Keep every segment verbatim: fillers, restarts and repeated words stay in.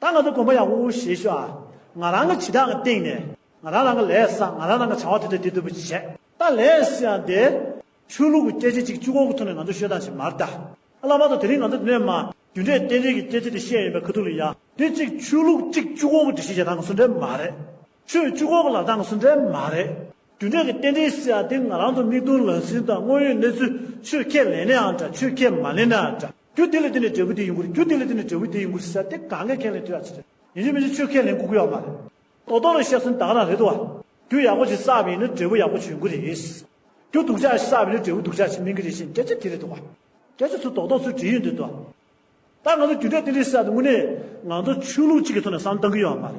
ད་ང་ཚོ་དགོངས་པ་ཡག་པོ་བཞེས་ཤོག་ཨ། ང་རང་གི་བྱེད་སྟངས་ཀྱི་སྟེང་ནས་ང་རང་རང་གི་ལས་བསགས། ང་རང་རང་གི་བྱ་བ་དེ་འདྲ་དེ་འདྲ་པོ་བྱས། ད་ལས་ཟེར་ཡ་དེ་ཆོས་ལུགས་ཀྱི་སྐད་ཆ་གཅིག་གཅིག་པོ་གི་ཐོག་ནས་ང་ཚོ་ཤོད་སྟངས་ཤིག་མ་རེད་ད། ཨ་ལ་མ་གཏོགས་དེ་རིང་ང་ཚོ་དེ་ནས་མ་རྒྱུ་འབྲས་རྟེན་འབྲེལ་གྱི་སྐད་ཆ་དེ་བཤད་ཡོད་པའི་ཁ་ཐུག་ལ་ཡ། དེ་གཅིག་ཆོས་ལུགས་གཅིག་གཅིག་པོ་གི་འགྲེལ་བཤད་བྱེད་སྟངས་གི་བཟོ་འདྲ་མ་རེད། ཆོས་གཅིག་པོ་གི་ལབ་སྟངས་གི་བཟོ་འདྲ་མ་རེད། རྒྱུ་འབྲས་ཀྱི་རྟེན་འབྲེལ་ཟེར་ཡ་དེ་ང་རང་ཚོ་མིག་མཐོང་ལག་ཟིན་དང་དངོས་ཡོད་གནས་ཚུལ། ཆོས་ཁས་ལེན་ནའང་འདྲ། ཆོས་ཁས་མ་ལེན་ནའང་འདྲ། རྒྱུ་དེ་ལ་བརྟེན་ནས་འབྲས་བུ་དེ་ཡོང་གི་རེད། རྒྱུ་དེ་ལ་བརྟེན་ནས་འབྲས་བུ་དེ་ཡོང་གི་རེད་ཟེར་ཡ་དེ་གང་གས་ཁས་ལེན་ཐུབ་ཡ་ཅིག་རེད། ཡིན་གཅིག་མིན་གཅིག་ཆོས་ཁས་ལེན་དགོས་ཀྱི་ཡོད་མ་རེད། རྡོག་རྡོག་ལ་བཤད་སོང་ད་ག་རང་རེད་དོ། རྒྱུ་ཡག་པོ་ཞིག་བསགས་པ་ཡིན་ན་འབྲས་བུ་ཡག་པོ་ཞིག་ཡོང་གི་རེད། རྒྱུ་སྡུག་ཅག་ཞིག་བསགས་པ་ཡིན་ན་འབྲས་བུ་སྡུག་ཅག་ཞིག་སྨིན་གྱི་རེད་ཟེར་སྐད་ཆ་དེ་རེད་དོ། སྐད་ཆ་ཚུར་རྡོག་རྡོག་ཚུར་དྲིལ་ཡོང་དུས་དོ། ད་ང་ཚོ་རྒྱུ་འབྲས་རྟེན་འབྲེལ་ཟེར་ཡ་དེ་དངོས་གནས་ང་ཚོ་ཆོས་ལུགས་གཅིག་གི་ཐོག་ནས་བསམ་བློ་གཏང་གི་ཡོད་མ་རེད།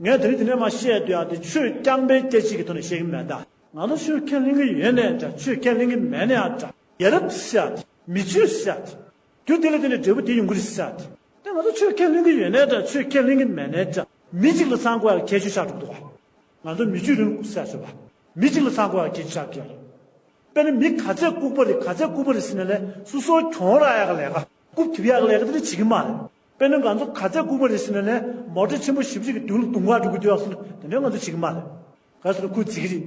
ངས་དེ་རིང་དེ་ནས་མར་བཤད་སྡོད་ཡ་དེ་ཆོས་རྐྱང་པའི་སྐད་ཆ་གཅིག་གི་ཐོག་ནས་བཤད་ཀྱི་མེད་ད། ང་ཚོ་ཆོས་ཁས་ལེན་གྱི་ཡོད་ནའང་འདྲ། ཆོས་ཁས་ལེན་གྱི་མེད་ནའང་འདྲ། ཡ་རབས་ཟེར་ཡ་དེ། མི་ཆོས་ཟེར་ཡ་དེ། རྒྱུ་དེ་ལ་བརྟེན་ནས་འབྲས་བུ་དེ་ཡོང་གི་རེད་ཟེར་ཡ་དེ། དེ་ང་ཚོ་ཆོས་ཁས་ལེན་གྱི་ཡོད་ནའང་འདྲ། ཆོས་ཁས་ལེན་གྱི་མེད་ནའང་འདྲ། མི་གཅིག་ལ་ཚང་དགོས་ཡ་གི་ཁྱད་ཆོས་ཆགས་འགྲོ་གི་འདུག་ག། ང་ཚོ་མི་ཆོས་རིང་ལུགས་ཟེར་ཡ་ཆོས་པ། མི་གཅིག་ལ་ཚང་དགོས་ཡ་གི་ཁྱད་ཆོས་ཆགས་ཀྱི་ཡོད་རེད། དཔེར་ན་མི་ག་ཚད་ལྐུགས་པ་རེད། ག་ཚད་ལྐུགས་པ་རེད་ཟེར་ན་ལས་སོ་སོ་གྱོང་རག་ཡག་གི་ལས་ཀ། རྐུབ་རྡིབ་ཡག་གི་ལས་ཀ་དེ་འདྲ་བྱེད་ཀྱི་མ་རེད། དཔེར་ན་ང་ཚོ་ག་ཚད་ལྐུགས་པ་རེད་ཟེར་ན་ལས་མོ་ཊ་ཆེན་པོ་ཞེ་པོ་ཅིག་གི་མདུན་ལ་རྡུང་ག་འགྲོ་གི་འདུག་ཡག་སོང་ན་དེ་འདྲ་ང་ཚོ་བྱེད་ཀྱི་མ་རེད། ག་ཟེར་ན་ཁོ་འཛིང་གི་རེད།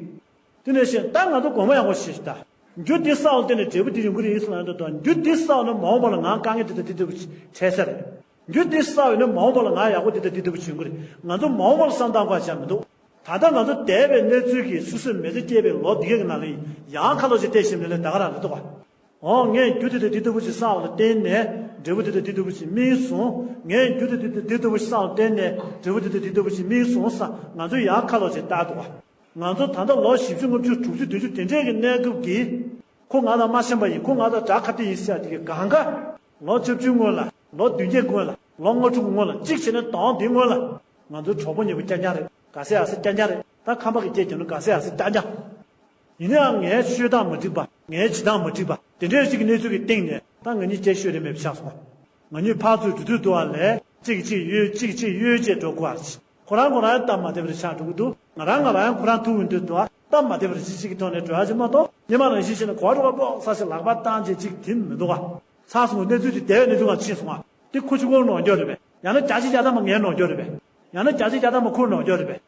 དེ་ནས་བཤད་ད་ང་ཚོ་དགོངས་པ་ཡག་པོ་བཞེས་ཤིག་ད། རྒྱུ་འདི་བསགས་པ་བརྟེན་ནས་འབྲས་བུ་འདི་ཡོང་གི་རེད་ཟེར་ལབ་ཡོང་དུས་དང་། རྒྱུ་འདི་བསགས་ན་མ་འོངས་པ་ལ་ང་དཀའ་ངལ་འདི་དང་འདི་ལྟ་བུ་འཕྲད་ས་རེད། རྒྱུ་འདི་བསགས་ཡོད་ན་མ་འོངས་པ་ལ་ང་ཡག་པོ་འདི་དང་འདི་ལྟ་བུ་བྱུང་གི་རེད། ང་ཚོ་མ་འོངས་པ་ལ་བསམ་སྟངས་ག་བྱ་མི་འདུག་ད་ལྟ་ང་ཚོ་འདས་པའི་གནས་ཚུལ་གྱིས་སོ་སོས་མི་ཚེ་སྐྱེལ་བའི་ལོ་འདི་ག་གི་ནང་ལ་ཡང་ཁ་ལོ་ཅིག་བལྟས་ཞིབ་ནས་ལས་ད་ག་རང་རེད་འདུག་ག། འོ་ངས་རྒྱུ་འདི་དང་འདི་ལྟ་བུ་ཞིག་བསགས་པ་ལ་བརྟེན་ནས་འབྲས་བུ་འདི་དང་འདི་ལྟ་བུ་ཞིག་སྨིན་སོང་། ངས་རྒྱུ་འདི་དང་འདི་ལྟ་བུ་ཞིག་བསགས་པ་ལ་བརྟེན་ནས་འབྲས་བུ་འདི་དང་འདི་ལྟ་བུ་ཞིག་སྨིན་སོང་ཟེར་ང་ཚོ་ཡང་ཁ་ལོ་ཅིག་བལྟ་འདུག་ག། ང་ཚོ་ད་ལྟ་ལོ་བཞི་བཅུ་ལྔ་བཅུ་དྲུག་ཅུ་བདུན་ཅུ་དེ་འདྲས་ཀྱི་གནས་སྐབས་ཀྱི། ཁོ་ང་དང་མ་འཆམ་པ་ཡིན། ཁོ་ང་དང་དགྲ་ཁ་གཏད་ཡིན་ཟེར་ཡ་དེ་གི་གང་ག། ལོ་བཅུ་བཅུ་སྔོན་ལ། ལོ་བདུན་བརྒྱད་སྔོན་ལ། ལོ་ལྔ་དྲུག་སྔོན་ལ་གཅིག་བྱས་ན་གདོང་དེ་སྔོན་ལ། ང་ཚོ་གྲོགས་པོ་ཉེ་པོ་རྐྱང་རྐྱང་རེད། ག་ས་ཡ་ས་རྐྱང་རྐྱང་རེད། ད་ཁམས་པ་གི་སྐད་རྒྱབ་ན་ག་ས་ཡ་ས་རྐྱང་རྐྱང་། ཡིན་ནའང་ངའི་ཤོད་སྟངས་མ་འགྲིག་པ། ངའི་བྱེད་སྟངས་མ་འགྲིག་པ་དེ་འདྲས་ཅིག་གི་གནས་ཚུལ་གྱི་སྟེང་ནས་ད་ང་གཉིས་སྐད་ཤོད་རེ་མེད་པ་ཆགས་སོང་། ང་གཉིས་ཕར་ཚུར་འགྲོ་དུས་འདུག་བ་ལས་གཅིག་གིས་གཅིག་གཡོལ་གཅིག་གིས་གཅིག་གཡོལ་བྱས་འགྲོ་དགོས་པ་རེད། ཁོ་རང་ཁོ་རང་སྟབས་མ་བདེ་བ་རེ་ཆགས་འགྲོ་གི་འདུག་ང་རང་ང་རང་ཁོ་རང་ཐུག་ཡོང་དུས་དུ་སྟབས་མ་བདེ་བ་རེ་ཅིག་ཅིག་གི་ཐོག་ནས་འགྲོ་ཡ་ཅིག་མ་གཏོགས་སྔོན་མ་རང་བཞིན་བྱས་ནས་གོ་བ་འགྲོ་བ་པོ་ས་ཞིག་ལག་པ་བཏང་བྱས་ཅིག་དེ་མི་འདུག་ག། ཚར་སོང་གནས་ཚུལ་དེ་འདས་པའི་གནས་ཚུལ་གང་ཕྱིན་སོང་ང་། དེ་ཁོ་གཅིག་པོ་ནོར་འཁྱོག་རེད་པས། ཡང་ན་བརྒྱ་ཆ་བརྒྱ་ཐམ་པ་ངའི་ནོར་འཁྱོག་རེད་པས། ཡང་ན་བརྒྱ་ཆ་བརྒྱ་ཐམ་པ་ཁོའི་ནོར་འཁྱོག་རེད་པས།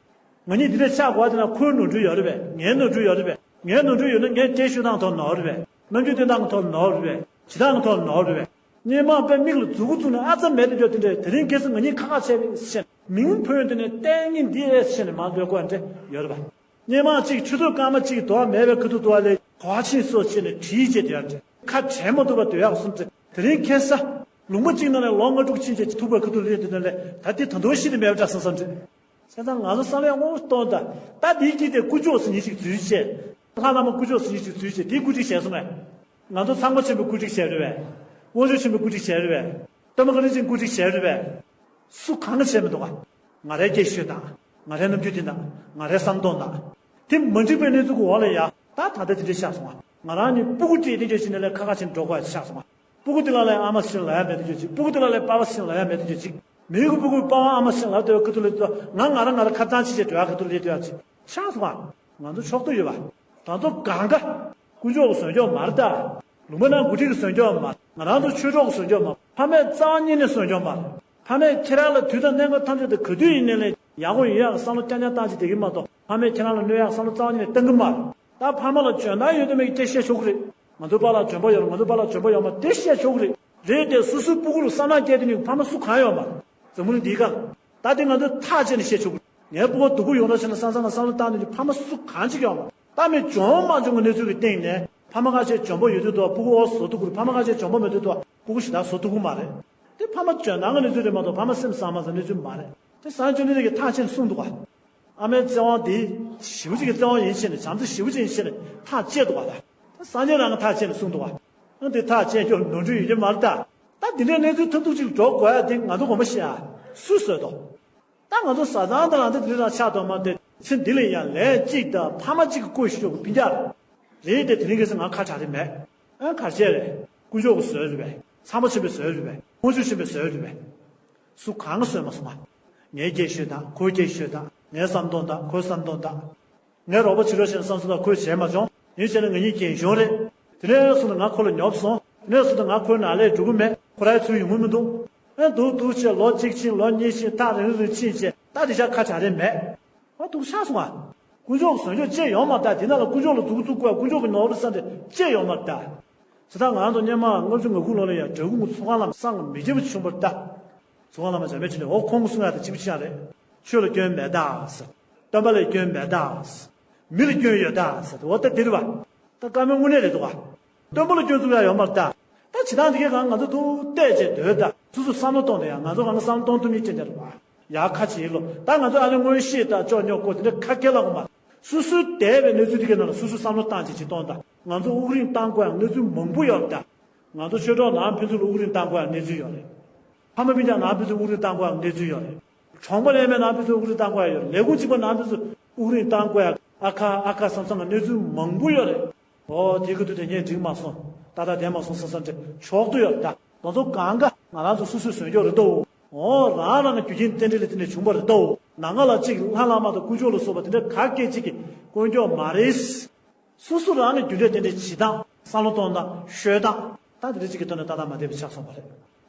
ང་གཉིས་འདི་འདྲ་ཆགས་དགོས་པ་དེ་ན་ཁོའི་ནོར་འཁྲུལ་ཡོད་རེད་པས། ངའི་ནོར་འཁྲུལ་ཡོད་རེད་པས། ངའི་ནོར་འཁྲུལ་ཡོད་ན་ངས་སྐད་ཤོད་སྟངས་ཐོག་ནོར་རེད་པས། རྣམ་འགྱུར་སྟོན་སྟངས་ཐོག་ནོར་རེད་པས། བྱེད་སྟངས་ཐོག་ནོར་རེད་པས། སྔོན་མ་དཔེ་མིག་ལ་མཛུབ་གུ་བཙུགས་ནས་ཨ་ཙི་མེད་དེ་འཇོག་དེ་འདྲས་དེ་རིང་ཁ་སང་ང་གཉིས་ཁ་ཁ་བྱས་པས་ཟེར་ནས་མིང་ཕུད་དེ་ནས་ལྟས་ངན་འདི་ཨེ་ཟེར་ནས་མར་འགྲོ་དགོས་འདྲ་ཡོད་རེད་པ། སྔོན་མ་གཅིག་ཆུ་ཚོད་སྐར་མ་གཅིག་གི་དོགས་མེད་པའི་ཁ་ཐུག་ཏུ་བ་ལས་གོ་བ་ཕྱིན་སོང་ཟེར་ནས་བྲིས་བྱས་དེ་ཡང་འདྲ་ཁ་བྲལ་མ་ཐུབ་པ་སྡོད་ཡག་སོང་འདྲ། དེ་རིང་ཁ་སང་ལུང་པ་གཅིག་ནང་ནས་ལོ་ལྔ་དྲུག་ཕྱིན་བྱས་ཐུག་པའི་ཁ་ཐུག་ལས་དེ་ནས་ལས་ད་དེ་ད་དུང་ཤི་དེ་མེད་པ་འདྲ་སོང་སོང་འདྲ། བྱས་ཙང་ང་ཚོ་བསམ་ཡག་དངོས་པོ་གཏོང་ད། ད་དེའི་དཀྱིལ་དེ་དཀོན་མཆོག་ཟེར་མཁན་ཞིག་འཛུལ་བྱས། ལྷ་བླ་མ་དཀོན་མཆོག་ཟེར་མཁན་ཞིག་འཛུལ་བྱས་དེའི་བཀོད་སྒྲིག་བྱས་སོང་ངས། ང་ཚོ་ཚང་མ་ཆེན་པོའི་བཀོད་སྒྲིག་བྱས་རེད་པས། དབང་ཕྱུག་ཆེན་པོའི་བཀོད་སྒྲིག་བྱས་རེད་པས། སྟོན་པ་ཀུན་ལེགས་ཆེན་བཀོད་སྒྲིག་བྱས་རེད་པས། སུ་གང་གིས་བྱས་མི་འདུག་ག། ང་རའི་སྐད་ཤོད་དང་། ང་རའི་རྣམ་འགྱུར་དེ་དང་། ང་རའི་བསམ་སྟངས་དང་། དེ་མ་འགྲིག་པའི་གནས་ཚུལ་གྱི་འོག་ལ་ཡ། ད་ད་ལྟ་དེ་འདྲ་ཆགས་སོང་ང་། ང་རང་ནི་སྤུ་གུ་སྤྲད་དེ་འདྲ་བྱས་ནས་ལས་ཁ་ཁ་བྱས་ནས་འགྲོ་དགོས་ཡ་ཆགས་སོང་ང་། སྤུ་གུ་དེ་ལ་ལས་ཨ་མ་ཟེར་ལབ་ཡ་མེད་དུ་གྱུར་ཅིག་སྤུ་གུ་དེ་ལ་ལས་པ་ཕ་ཟེར་ལབ་ཡ་མེད་དུ་གྱུར་ཅིག་མི་གི་སྤུ་གུས་པ་ཕ་ཨ་མ་ཟེར་ལབ་སྡོད་ཡ་ཁ་ཐུག་ལས་དུ་ང་ང་རང་ང་རང་ཁ་ཚང་ཅིག་བྱས་འགྲོ་ཡ་ཁ་ཐུག་ལས་དུ་ཡ་ཅིག་ཆགས་སོང་ང་། ང་ཚོ་ཕྱོགས་གཏོགས་ཡོད་པ། ད་ཚོ་གང་ག་དཀོན་མཆོག་གི་བཟོ་འཇོག་མ་རེད་ད། ལུང་པ་ནང་འགོ་ཁྲིད་ཀྱི་བཟོ་འཇོག་མ་རེད། ང་རང་ཚོ་ཆོས་གྲོགས་ཀྱི་བཟོ་འཇོག་མ་རེད། ཕ་མས་རྩ་བ་ཉིད་ནས་བཟོ་འཇོག་མ་རེད། ཕ་མས་ཁྱེད་རང་ལ་དུས་དང་གནས་སྐབས་ཐམས་ཅད་དུ་ག་དུས་ཡིན་ནའི་ལས་ཡག་པོ་ཡོང་ཡག་བསམ་བློ་རྐྱང་རྐྱང་བཏང་ཅིག་བསྡད་ཀྱི་མ་གཏོགས་ཕ་མས་ཁྱེད་རང་ལ་གནོད་ཡག་བསམ་བློ་རྩ་བ་ཉིད་ནས་གཏང་གི་མ་རེད། ད་ཕ་མ་ལ་འཇོན་ཐང་ཡོད་དམ་མེད་ཀྱི་སྐད་བཤད་ཆོག་གི་རེད། ང་ཚོའི་པཱ་ལགས་འཇོན་པོ་ཡོད་རེད། ང་ཚོའི་པཱ་ལགས་འཇོན་པོ་ཡོད་མ་རེད་དེ་བཤད་ཆོག་གི་རེད། རེད་དེ་སོ་སོའི་སྤུ་གུ་ལ་བསམ་ནག་སྐྱེས་དེ་ནི་ཕ་མ་སུ་གང་ཡོད་མ་རེད། འཛམ་བུ་གླིང་འདིའི་སྒང་ལ། ད་དེ་ང་ཚོས་ཐག་བཅད་ནས་བཤད་ཆོག་གི་རེད། ངའི་སྤུ་གུ་སྡུག་པོ་ཡོང་ར་བྱས་ན་བསམ་བསམ་ང་བསམ་བློ་བཏང་ནས་ཕ་མ་སུ་གང་ཅིག་ཡོད་མ་རེད། ད་མི་འཇོན་མ་འཇོན་གྱི་གནས་ཚུལ་གྱི་སྟེང་ནས་ཕ་མ་ཁ་ཤས་འཇོན་པོ་ཡོད་དུས་དོ་སྤུ་གུ་འོ་བཟོ་ཐུབ་ཀྱི་རེད། ཕ་མ་ཁ་ཤས་འཇོན་པོ་མེད་དུས་དོ་སྤུ་གུ་ཞེ་དྲག་བཟོ་ཐུབ་ཀྱི་མ་རེད། དེ་ཕ་མ་འཇོན་ཐང་གི་གནས་ཚུལ་རེད་མ་གཏོགས་ཕ་མ་སེམས་བཟང་མ་བཟང་གནས་ཚུལ་མ་རེད། དེ་སངས་རྒྱས་བཅོམ་ལྡན་འདས་ཀྱིས་ཐག་བཅད་ནས་གསུངས་འདུག་ག། ཨ་མའི་བཙན་དབང་དེ་ཞེ་པོ་ཅིག་གི་བཙན་དབང་ཡིན་ཕྱིན་ནས་བྱམས་བརྩེ་ཞེ་པོ་ཅིག་ཡིན་ཕྱིན་ནས་ཐག་བཅད་འདུག་ག། ད་ད་སངས་རྒྱས་རང་གིས་ཐག་བཅད་ནས་གསུངས་འདུག་ག། ཨ་འདི་ཐག་བཅད་རྒྱུར་ནོར་འཁྲུལ་ཡོད་ཀྱི་མ་རེད་ད། ད་འདི་འདྲའི་གནས་ཚུལ་ཐུབ་ཐུབ་ཅིག་འགྲོ་དགོས་ཡ་དེ་ང་ཚོ་དགོངས་པ་བཞེས་ཡ་སུས་བཟོས་འདུག་ད་ང་ཚོ་བཟའ་ཚང་དང་ལ་འདི་འདི་རང་ཆགས་དོན་མ་དེ་ཚེ་འདི་ལ་ཡང་ལས་གཅིག་དང་ཕ་མ་གཅིག་གི་བཀོད་ཤོག་གི་སྤུན་ཀྱག་རེད། དེ་དེ་རིང་ཁ་སང་ང་ཁ་གྲག་རེད་མེད། ཨ་གར་བྱས་རེད། དཀོན་མཆོག་གིས་བཟོས་རེད་པས། ཚངས་པ་ཆེན་པོས་བཟོས་རེད་པས། དབང་ཕྱུག་ཆེན་པོས་བཟོས་རེད་པས། སུ་གང་གིས་བཟོས་མ་སོང་ང་། ངའི་སྐད་ཤོད་དང་ཁོའི་སྐད་ཤོད་དང་ངའི་བསམ་སྟངས་དང་ཁོའི་བསམ་སྟངས་དང་། ངས་རོགས་པ་བྱེད་རོགས་བྱས་ནས་བསམ་ཚུལ་ལ་ཁོས་བྱས་མ་བྱུང་། ཡིན་བྱས་ན་ང་གཉིས་རྒན་གཞོན་རེད། དེ་ནས་སོང་ན་ང་ཁོ་ལ་ཉོབ་སོང་། དེ་ནས་སོང་ན་ང་ཁོའི་ནང་ལས་འགྲོ་གི་མེད། ཁོ་རའི་ཚུལ་ཡོང་གི་མི་འདུག་ཨ་འདུག་འདུག་བྱས་ལོ་གཅིག་ཕྱིན། ལོ་གཉིས་ཕྱིན། ཐག་རིང་རིང་ཕྱིན་བྱས། ད་དེང་སང་ཁ་བྱ་རེད་མེད། ཨ་འདུག་ཆགས་སོང་ཨ། དཀོན་མཆོག་གི་བཟོ་བཅོས་ཅི་ཡོད་མ་རེད། ད་དེ་ནང་ལ་དཀོན་མཆོག་ལ་མཛུབ་གུ་བཙུགས་དགོས། དཀོན་མཆོག་གི་ནོར་བུ་ས་འདྲ་ཅི་ཡོད་མ་རེད་ད། ད་ལྟ་ང་རང་ཚོ་སྔོན་མ་ལྔ་བཅུ་ང་དགུ་ལོ་ལ་ཡང་འདྲ་སྐུ་ངོ་ཚོགས་ཁང་ལ་སངས་མི་རྒྱ་བོ་བྱུང་བ་རེད་ད། ཚོགས་ཁང་བླ་མ་འཇམ་དཔལ་ཆེ་ནས་འོ་ཁོང་གསུང་ཡག་དེ་གཅིག་པུ་ཆགས་རེད། ཆོས་ལ་སྐྱོན་མེད་ད་ཟེར། སྟོན་པ་ལ་སྐྱོན་མེད་ད་ཟེར། མི་ལ་སྐྱོན་ཡོད་ད་ཟེར། འོ་ད་དེ་རེད་བ། ད་བཀའ་མོལ་དངོས་གནས་རེད་འདུག་བ། སྟོན་པ་ལ་སྐྱོན་བཙུགས་ཡག་ཡོད་མ་རེད་ད། ད་བྱེད་སྟངས་དེ་གའི་སྒང་ང་ཚོ་ཐུགས་གཏད་བྱས་སྡོད་ད། སོ་སོ་བསམ་བློ་གཏོང་དེ་ཡང་ང་ཚོ་གང་ག་བསམ་བློ་གཏོང་ཐུབ་མིན་ཅན་དེ་རེད་བ། ཡག་ཁ་ཅིག་ལོ། ད་ང་ཚོ་ཨ་ནི་མངོན་ཤེས་དང་ཅོ་ཉོ་ཀོ་དེ་འདྲ་ཁ་སྐད་ལ་གོ་མ། སོ་སོའི་འདས་པའི་གནས་ཚུལ་དེ་གའི་ནང་ལ་སོ་སོས་བསམ་བློ་བཏང་བྱས་ཅིག་གཏོང་ད། ང་ཚོ་དབུགས་རིང་བཏང་དགོས་ཡག་གནས་ཚུལ་མང་པོ་ཡོད་རེད་ད། ང་ཚོ་ཆོས་གྲོགས་ནང་ཕན་ཚུན་ལ་དབུགས་རིང་བཏང་དགོས་ཡག་གནས་ཚུལ་ཡོད་རེད། ཕ་མ་སྤུན་ཀྱག་ནང་ཕན་ཚུན་དབུགས་རིང་བཏང་དགོས་ཡག་གནས་ཚུལ་ཡོད་རེད། གྲོང་པ་ལས་མེད་ནང་ཕན་ཚུན་དབུགས་རིང་བཏང་དགོས་ཡག་ཡོད་རེད། ལས་ཁུངས་གཅིག་པ་ནང་ཕན་ཚུན་དབུགས་རིང་བཏང་དགོས་ཡག་ཨ་ཁ་ཨ་ཁ་བསམ་བསམ་གྱི་གནས་ཚུལ་མང་པོ་ཡོད་རེད། ཨོ་དེ་གི་དུས་དེ་ངས་འགྲིག་མ་སོང་། ཏག་ཏག་བསྡད་མ་སོང་བསམ་བསམ་འདྲ་ཆོག་ཏུ་ཡོད་རེད་ད། ང་ཚོ་གང་ག་ང་རང་ཚོ་སོ་སོས་བཟོས་ཀྱོག་རེད་དོ། ཨོ་རང་རང་གི་རྒྱུ་རྐྱེན་རྟེན་འབྲེལ་ལས་དེ་འདྲ་བྱུང་བ་རེད་དོ། ནང་ང་ལ་གཅིག་ལྷ་བླ་མ་དང་དཀོན་མཆོག་ལ་སོགས་པ་དེ་འདྲ་ག་སྐད་ཅིག་གིས་དཀོན་མཆོག་མ་རེད། སོ་སོ་རང་གི་རྒྱུ་འབྲས་དེ་འདྲའི་བྱེད་སྟངས་བསམ་བློ་གཏོང་སྟངས་ཤོད་སྟངས་ད་དེ་འདྲ་གཅིག་གི་ཐོག་ནས་ཏག་ཏག་མ་བསྡད་པ་ཆགས་སོང་བ་རེད།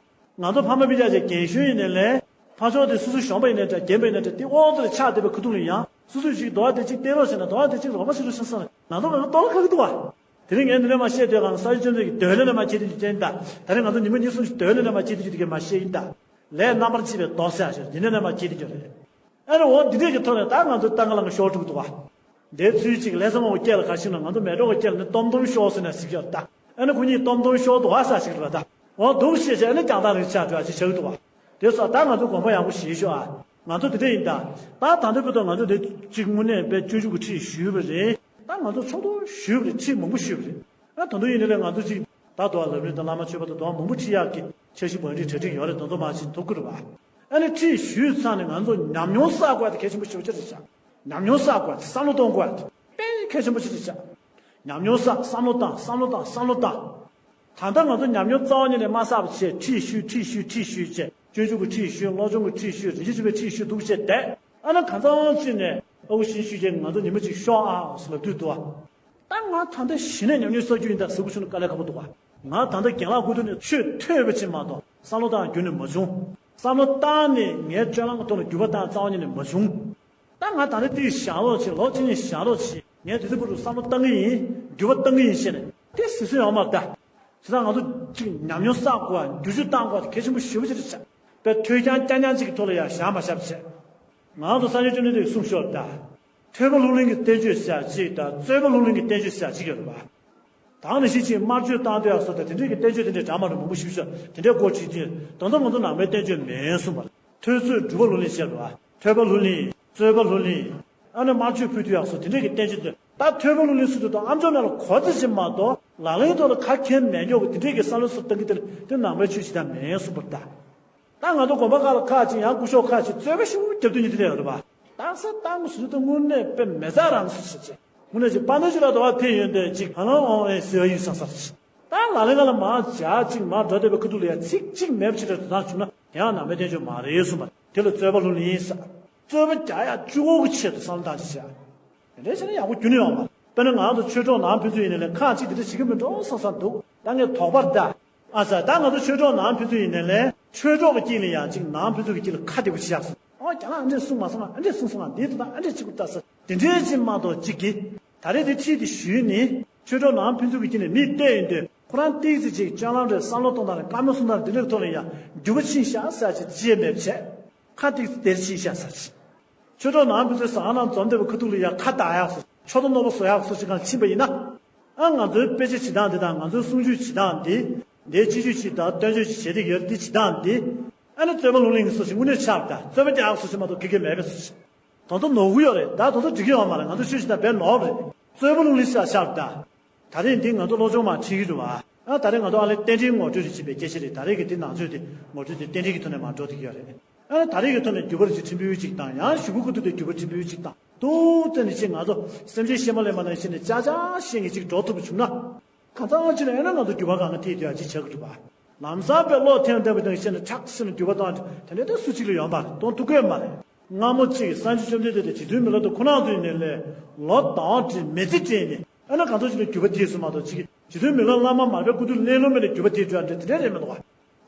ང་ཚོ་ཕ་མ་སྤུན་ཀྱག་ཅིག་རྒན་གཞོན་ཡིན་ནའི་ལས་ཕ་ཕྱོགས་དེ་སོ་སོ་གཞོན་པ་ཡིན་ནའི་འདྲ་རྒན་པ་ཡིན་ནའི་འདྲ་དེ་དབང་དུ་ཆགས་བསྡད་པའི་ཁ་ཐུག་ལ་ཡང་སོ་སོས་ཅིག་དོ་བ་དེ་ཅིག་སྟེར་རོགས་བྱས་ན་དོ་བ་དེ་ཅིག་རོགས་པ་བྱེད་རོགས་བྱེད་བསམ་ནས་ང་ཚོ་ང་ཚོ་ལྟོ་ལ་ཁ་གི་འདུག་བ། དེ་རིང་ངས་འདི་ནས་མ་བཤད་དུས་གང་ས་ཡི་ཅོན་ཚོད་ཀྱི་དོན་ལས་ནས་མ་བྱེད་དུས་ཀྱི་རྐྱེན་ཡིན་ད། ད་རེས་ང་ཚོ་ཉི་མ་གཉིས་གསུམ་ཞིག་དོན་ལས་ནས་མ་བྱེད་དུས་ཀྱི་དེ་གས་མ་བཤད་ཡིན་ད། ལས་རྣམ་པར་ཕྱེ་བའི་མདོ་ཟེར་ཞིག་འདི་ནས་ནས་མ་བྱེད་དུས་ཀྱི་རེད། ཨ་ནི་འོ་འདི་འདྲས་ཀྱི་ཐོག་ནས་ད་ང་ཚོ་ཏང་ག་ལང་གི་ཤོར་འགྲོ་གི་འདུག་བ། འདས་ཚུལ་གཅིག་ལྷ་ས་མང་པོ་སྐད་ལ་ཁ་ཤིང་ལ་ང་ཚོ་མལ་གྲོ་གི་སྐད་ལ་ནི་ཏོམ་ཏོམ་ཤོར་ཟེར་ནས་ཟེར་གྱི་ཡོད་ད། ཨ་ནི་ཁོ་གཉིས་ཏོམ་ཏོམ་ཤོར་འདུག་བ་ཟེར་ཞིག་རེད་བ་ད། འོ་འདུག་ཤེས་བྱས་ཨ་ནི་རྒྱང་ཐག་རིང་ཆགས་འགྲོ་ཡ་ཅིག་བྱ་གི་འདུག་བ། དེ་སོགས་ད་ང་ཚོ་དགོངས་པ་ཡག་པོ་བཞེས་ཤོག་ཨ། ང་ཚོ་འདི་འདྲས་ཡིན་ད། ད་ད་ལྟ་བར་དུ་ང་ཚོ་འདི་གཅིག་དངོས་གནས་དཔེ་སྤྱོད་འཇུག་གི་ཁྲིད་ཞུས་པ་རེད། ད་ང་ཚོ་ཚོགས་གཙོ་ཞུས་པ་རེད། ཁྲིད་མང་པོ་ཞུས་པ་རེད། ཨ་ད་དུང་ཡིན་ནའི་ལས་ང་ཚོ་གཅིག་ད་དུང་ལམ་རིམ་དང་བླ་མ་མཆོད་པ་དང་དུང་མང་པོ་ཁྲིད་ཡག་གི་འཆར་གཞི་འབད་འབྲིང་གྲ་སྒྲིག་ཡོད་རེད། དེ་ཚོ་མ་ཕྱིན་ཐུབ་ཀྱི་རེད་བ། ཨ་ནི་ཁྲིད་ཞུས་ཚར་ནས་ང་ཚོ་ཉམས་མྱོང་བསགས་དགོས་དེ་གལ་ཆེན་པོ་ཞེ་པོ་ཅིག་རེད་ཤག་ཉམས་མྱོང་བསགས་དགོས་དེ་བསམ་བློ་གཏོང་དགོས་དེ་དཔེ་གལ་ཆེན་པོ་ཞིག་རེད་ཤག་ཉམས་མྱོང་བསགས། བསམ་བློ་བཏང་། བསམ་བློ་བཏང་། བསམ་བློ་བཏང་། ད་ལྟ་ང་ཚོ་ཉམས་མྱོང་རྩ་བ་ཉིད་ནས་མ་བསགས་པ་བྱས་ཁྲིད་ཞུས་ཁྲིད་ཞུས་ཁྲིད་ཞུས་བྱས་སྤྱོད་འཇུག་གི་ཁྲིད་ཞུས་བློ་སྦྱོང་གི་ཁྲིད་ཞུས་རིན་ཆེན་གཅུང་པོའི་ཁྲིད་ཞུས་འདུག་བྱས་བསྡད། ཨ་ནི་གང་ཚང་ཅིག་ནས་ཨ་ཁུ་ཞིག་ཞུས་བྱས་ང་ཚོ་ཉི་མ་གཅིག་ཤོག་ཨ་ཟེར་ལབ་དུས་འདུག་བ། ད་ང་ད་ལྟ་གཞི་ནས་ཉམས་མྱོང་བསགས་རྒྱུ་ཡིན་ད་ཟེར་དགོས་བྱུང་ན་དཀའ་ལས་ཁག་པོ་འདུག་བ། ང་ད་ལྟ་རྒན་ལགས་སྐུ་མདུན་ནས་ཆོས་ཐོས་པ་ཅིག་མ་གཏོགས་བསམ་བློ་བཏང་རྒྱུ་ནས་མ་བྱུང་། བསམ་བློ་བཏང་ནས་ངའི་སྤྱོད་ལམ་གྱི་ཐོག་ནས་འགྱུར་བ་བཏང་རྩ་བ་ཉིད་ནས་མ་བྱུང་། ད་ང་ད་ལྟ་དེ་བཞག་རོགས་བྱེད། ལོ་གཅིག་གཉིས་བཞག་རོགས་བྱེད། ངས་དེ་ཚོ་བར་དུ་བསམ་བློ་བཏང་གི་ཡིན། འགྱུར་བ་བཏང་གི་ཡིན་ཞེས་ནས་དེ་ཟེར་སྲོལ་ཡོད་མ་རེད་ད། བྱས་ཙང་ང་ཚོ་གཅིག་ཉམས་མྱོང་བསགས་དགོས། བསྒྱུར་བཅོས་བཏང་དགོས་དེ་གལ་ཆེན་པོ་ཞེ་པོ་ཅིག་རེད་ཤག་དཔེ་ཐོས་རྐྱང་རྐྱང་རྐྱང་གཅིག་གི་ཐོག་ལ་ཡང་བཞག་མ་བཞག་བྱས། ང་ཚོ་སངས་རྒྱས་བཅོམ་ལྡན་འདས་ཀྱིས་གསུངས་ཤོར་ད། ཐོས་པ་ལྷུར་ལེན་གྱི་བསྟན་བཅོས་ཟེར་ཡག་གཅིག་དང་རྩོད་པ་ལྷུར་ལེན་གྱི་བསྟན་བཅོས་ཟེར་ཡག་གཅིག་ཡོད་རེད་པ། ད་ནི་གཞི་ཅིག་དམར་མཆོད་བཏང་སྡོད་ཡག་སོགས་དང་དེ་འདྲས་ཀྱི་བསྟན་བཅོས་དེ་འདྲས་འདྲ་མ་འདྲ་མང་པོ་ཞིག་ཤོད་དེ་འདྲས་སྐོར་བྲིས་དུས་ད་ཚོ་ང་ཚོ་ནང་པའི་བསྟན་བཅོས་མིན་གསུངས་པ་རེད། ཐོས་རྩོད་སྒྲུབ་པ་ལྷུར་ལེན་བྱས་པ་རེད་པ། ཐོས་པ་ལྷུར་ལེན། རྩོད་པ་ལྷུར་ལེན། ཨ་ནི་དམར་མཆོད་ཕུལ་དུས་ཡག་སོགས་དེ་འདྲས་ཀྱི་བསྟན་བཅོས་དེ་ད་ཐོས་པ་ལྷུར་ལེན་ཟེར་དུས་ད་ཨམ་ཅོག་ནང་ལ་གོ་ཚིག་ཅིག་མ་གཏོགས་ལག་ལེན་ཐོག་ལ་ཁ་འཁྱེར་མེད་མགྱོགས་ཀྱི་དེ་འདྲས་ཀྱི་བསམ་བློ་ཚུར་བཏང་གི་དེ་ལ་དེ་ནང་པའི་ཆོས་ཅིག་ད་མིན་གསུངས་པ་རེད་ད། ད་ང་ཚོ་དགོན་པ་ཁག་ལ་ཁག་ཅིག་ཡང་སྐུ་ཞབས་ཁག་ཅིག་རྩོད་པ་ཞེ་པོ་རྒྱབ་དུས་ཉིད་དེ་འདྲ་ཡོད་རེད་པ། རྟགས་གསལ་བཏང་དགོས་ཟེར་དུས་དངོས་གནས་དཔེ་མེ་བཙའ་རང་ཟེར་བྱས་བྱས། དངོས་གནས་ཅིག་དཔལ་ལྡན་ཕྱི་ལ་དོ་བ་ཕེབས་ཡོན་ཏན་ཅིག་ཧ་ལམ་ཨོང་ཨེ་ཟེར་བ་ཡིན་ས་ས་རེད། ད་ལ་ལེ་ང་ལ་མང་ཇག་ཅིག་མར་འགྲོ་བསྡད་པའི་ཁ་ཐུག་ལ་ཡ་ཚིག་གཅིག་མེད་པ་ཅིག་རེད་དོ་ན་བྱུང་ན་དེ་ཡང་ནང་པའི་བསྟན་བཅོས་མ་རེད་གསུངས་པ་དེ་ལ་རྩོད་པ་ལྷུར་ལེན་ཡིན་ས། རྩོད་པ་རྒྱག་ཡག་གཅིག་པོ་གི་ཆེད་དུ་བསམ་བློ་བཏང་ཅིག་བྱས། དེ་འདྲའི་བྱས་ན་ཡག་པོ་རྒྱུན་ནས་ཡོང་མ་རེད། དཔེར་ན་ང་ཚོ་ཆོས་གྲོགས་ནང་ཕན་ཚུན་ཡིན་ནའི་ལས་ཁག་ཅིག་དེ་འདྲ་བྱེད་ཀྱི་མིན་འགྲོ་བསམ་བསམ་འདུག་ད་ངས་དོགས་པ་རེད་ད། ཨ་ཙི། ད་ང་ཚོ་ཆོས་གྲོགས་ནང་ཕན་ཚུན་ཡིན་ནའི་ལས་ཆོས་གྲོགས་ཀྱི་དཀྱིལ་ལ་ཡང་ཅིག་ནང་ཕན་ཚུན་གྱི་དཀྱིལ་ལ་ཁ་བདེ་པོ་བྱེད་ཡག་སོང་། ཨོ་རྒྱ་ནག་ཨ་འདྲས་གསུངས་མ་སོང་ང་། ཨ་འདྲས་གསུངས་སོང་ང་། འདི་ད་ད་ཨ་འདྲས་བྱེད་དགོས་ད་ཟེར་དེ་འདྲས་ཅིག་མ་གཏོགས་གཅིག་གིས་ད་རེས་དེ་ཁྲིད་དེ་ཞུས་ནི་ཆོས་གྲོགས་ནང་ཕན་ཚུན་གྱི་དཀྱིལ་ནས་མིས་བལྟས་ཡོང་དུས་ཁོ་རང་ཏིག་ཙི་ཅིག་སྤྱོད་ལམ་རེད། བསམ་བློ་གཏོང་སྟངས་རེད། བཀའ་མོལ་གསུང་སྟངས་རེད། འདི་འདྲའི་ཐོག་ལ་ཡང་འགྱུར་བ་ཕྱིན་ཤག་ཟེར་ཅིག་ཅི་ཡང་མེད་པ་བྱས། ཁ་ཏིག་ཙི་དེར་ཕྱིན་ཤག་ཟེར་ཅིག་ཆོས་གྲོགས་ནང་ཕན་ཚུན་ཟ་ཁང་ནང་འཛོམས་བསྡད་པའི་ཁ་ཐུག་ལ་ཡང་ཁ་བརྡ་ཡག་སོ་ཆོ་ཏོ་རྣོ་པོ་བཟོ་ཡག་སོ་ཅིག་སྒང་ཕྱིན་པ་ཡིན་ན། ཨ་ང་ཚོའི་དཔེ་ཆ་བྱེད་སྟངས་འདི་དང་ང་ཚོའི་གསུང་ཆོས་བྱེད་སྟངས་འདི། འདིའི་སྤྱི་ཆོས་ཅིག་དང་བསྟན་བཅོས་ཅིག་བྱེད་བསྡད་ཡོད་འདི་བྱེད་སྟངས་འདི། ཨ་ནི་རྩོད་པ་ལྷུར་ལེན་གྱི་སོ་ཅིག་དངོས་གནས་ཆགས་ད། རྩོད་པ་རྒྱག་ཡག་སོ་ཅིག་མ་གཏོགས་ག་གེ་མེད་པའི་སོ་ཅིག་ད་དུང་ནོར་གི་ཡོད་རེད་ད། དེ་ཚོ་འགྲིག་གི་ཡོད་མ་རེད། ང་ཚོ་ཆོས་བྱེད་སྟངས་དཔེ་ནོར་བ་རེད། རྩོད་པ་ལྷུར་ལེན་ཟེར་ཡག་ཆགས་ད། ད་རེས་འདི་ང་ཚོ་སློབ་སྦྱོང་མར་ཁྲིད་ཀྱི་རེད་བ། ཨ་ད་རེས་ང་ཚོ་ཨ་ལས་རྟེན་འབྲེལ་ངོ་སྤྲོད་རེ་བྱེད་པའི་སྐད་ཆ་རེད། ད་རེས་ཀྱི་འདི་ནང་ཆོས་དེ་ངོ་སྤྲོད་དེ་རྟེན་འབྲེལ་གྱི་ཐོག་ནས་མར་འགྲོ་བསྡད་ཀྱི་ཡོད་རེད། ཨ་ད་རེས་ཀྱི་ཐོག་ནས་འགྱུར་བ་རེ་ཅིག་ཕྲན་བུ་ཅིག་དང་། ཡང་གཞུག་གུ་ཁ་ཐུག་དེ་འགྱུར་བ་ཕྲན་བུ་ཅིག་དང་། ཏོག་ཙམ་ནས་ཅིག་ང་ཚོ་སེམས་ཅན་གཤེད་མ་ལེན་པ་ནང་བཞིན་ནས་ཅག་ཅག་ཤེས་མཁན་ཅིག་འགྲོ་ཐུབ་པ་བྱུང་ན། གང་ཟག་གཅིག་ལ་ཡང་ན་ང་ཚོ་འགྱུར་བ་གང་ག་ཐེབས་ཐུབ་ཡག་ཅིག་ཆགས་ཀྱི་འདུག་བ། ལམ་སང་དཔེ་བློ་ཐེངས་བསྟན་པའི་སྟེང་བཤད་ན་ཁྲག་ཟེར་ནས་འགྱུར་བ་གཏོང་དེ་འདྲ་ད་སུ་གཅིག་ལ་ཡོང་པ་རེད། གཏོང་ཐུབ་ཀྱི་ཡོད་མ་རེད། སྔ་མོ་གཅིག་སངས་རྒྱས་བཅོམ་ལྡན་འདས་དང་རྗེ་བཙུན་མི་ལ་དང་ཁོ་རང་ཚོ་ཡིན་ནའི་ལས་ལོ་ཟླ་བ་བགྲེས་མི་ཚེ་བགྲེས་ནས་ཨ་ན་གང་ཚོ་ཅིག་ལ་འགྱུར་བ་ཐེབས་སོང་མ་གཏོགས་གཅིག་གིས་རྗེ་བཙུན་མི་ལ་བླ་མ་མར་པའི་སྐུ་དུས་གླེང་ལོ་མེད་ནས་འགྱུར་བ་ཐེབས་འགྲོ་ཡག་འདྲ་དེ་འདྲ་རེད་མི་འདུག་བ།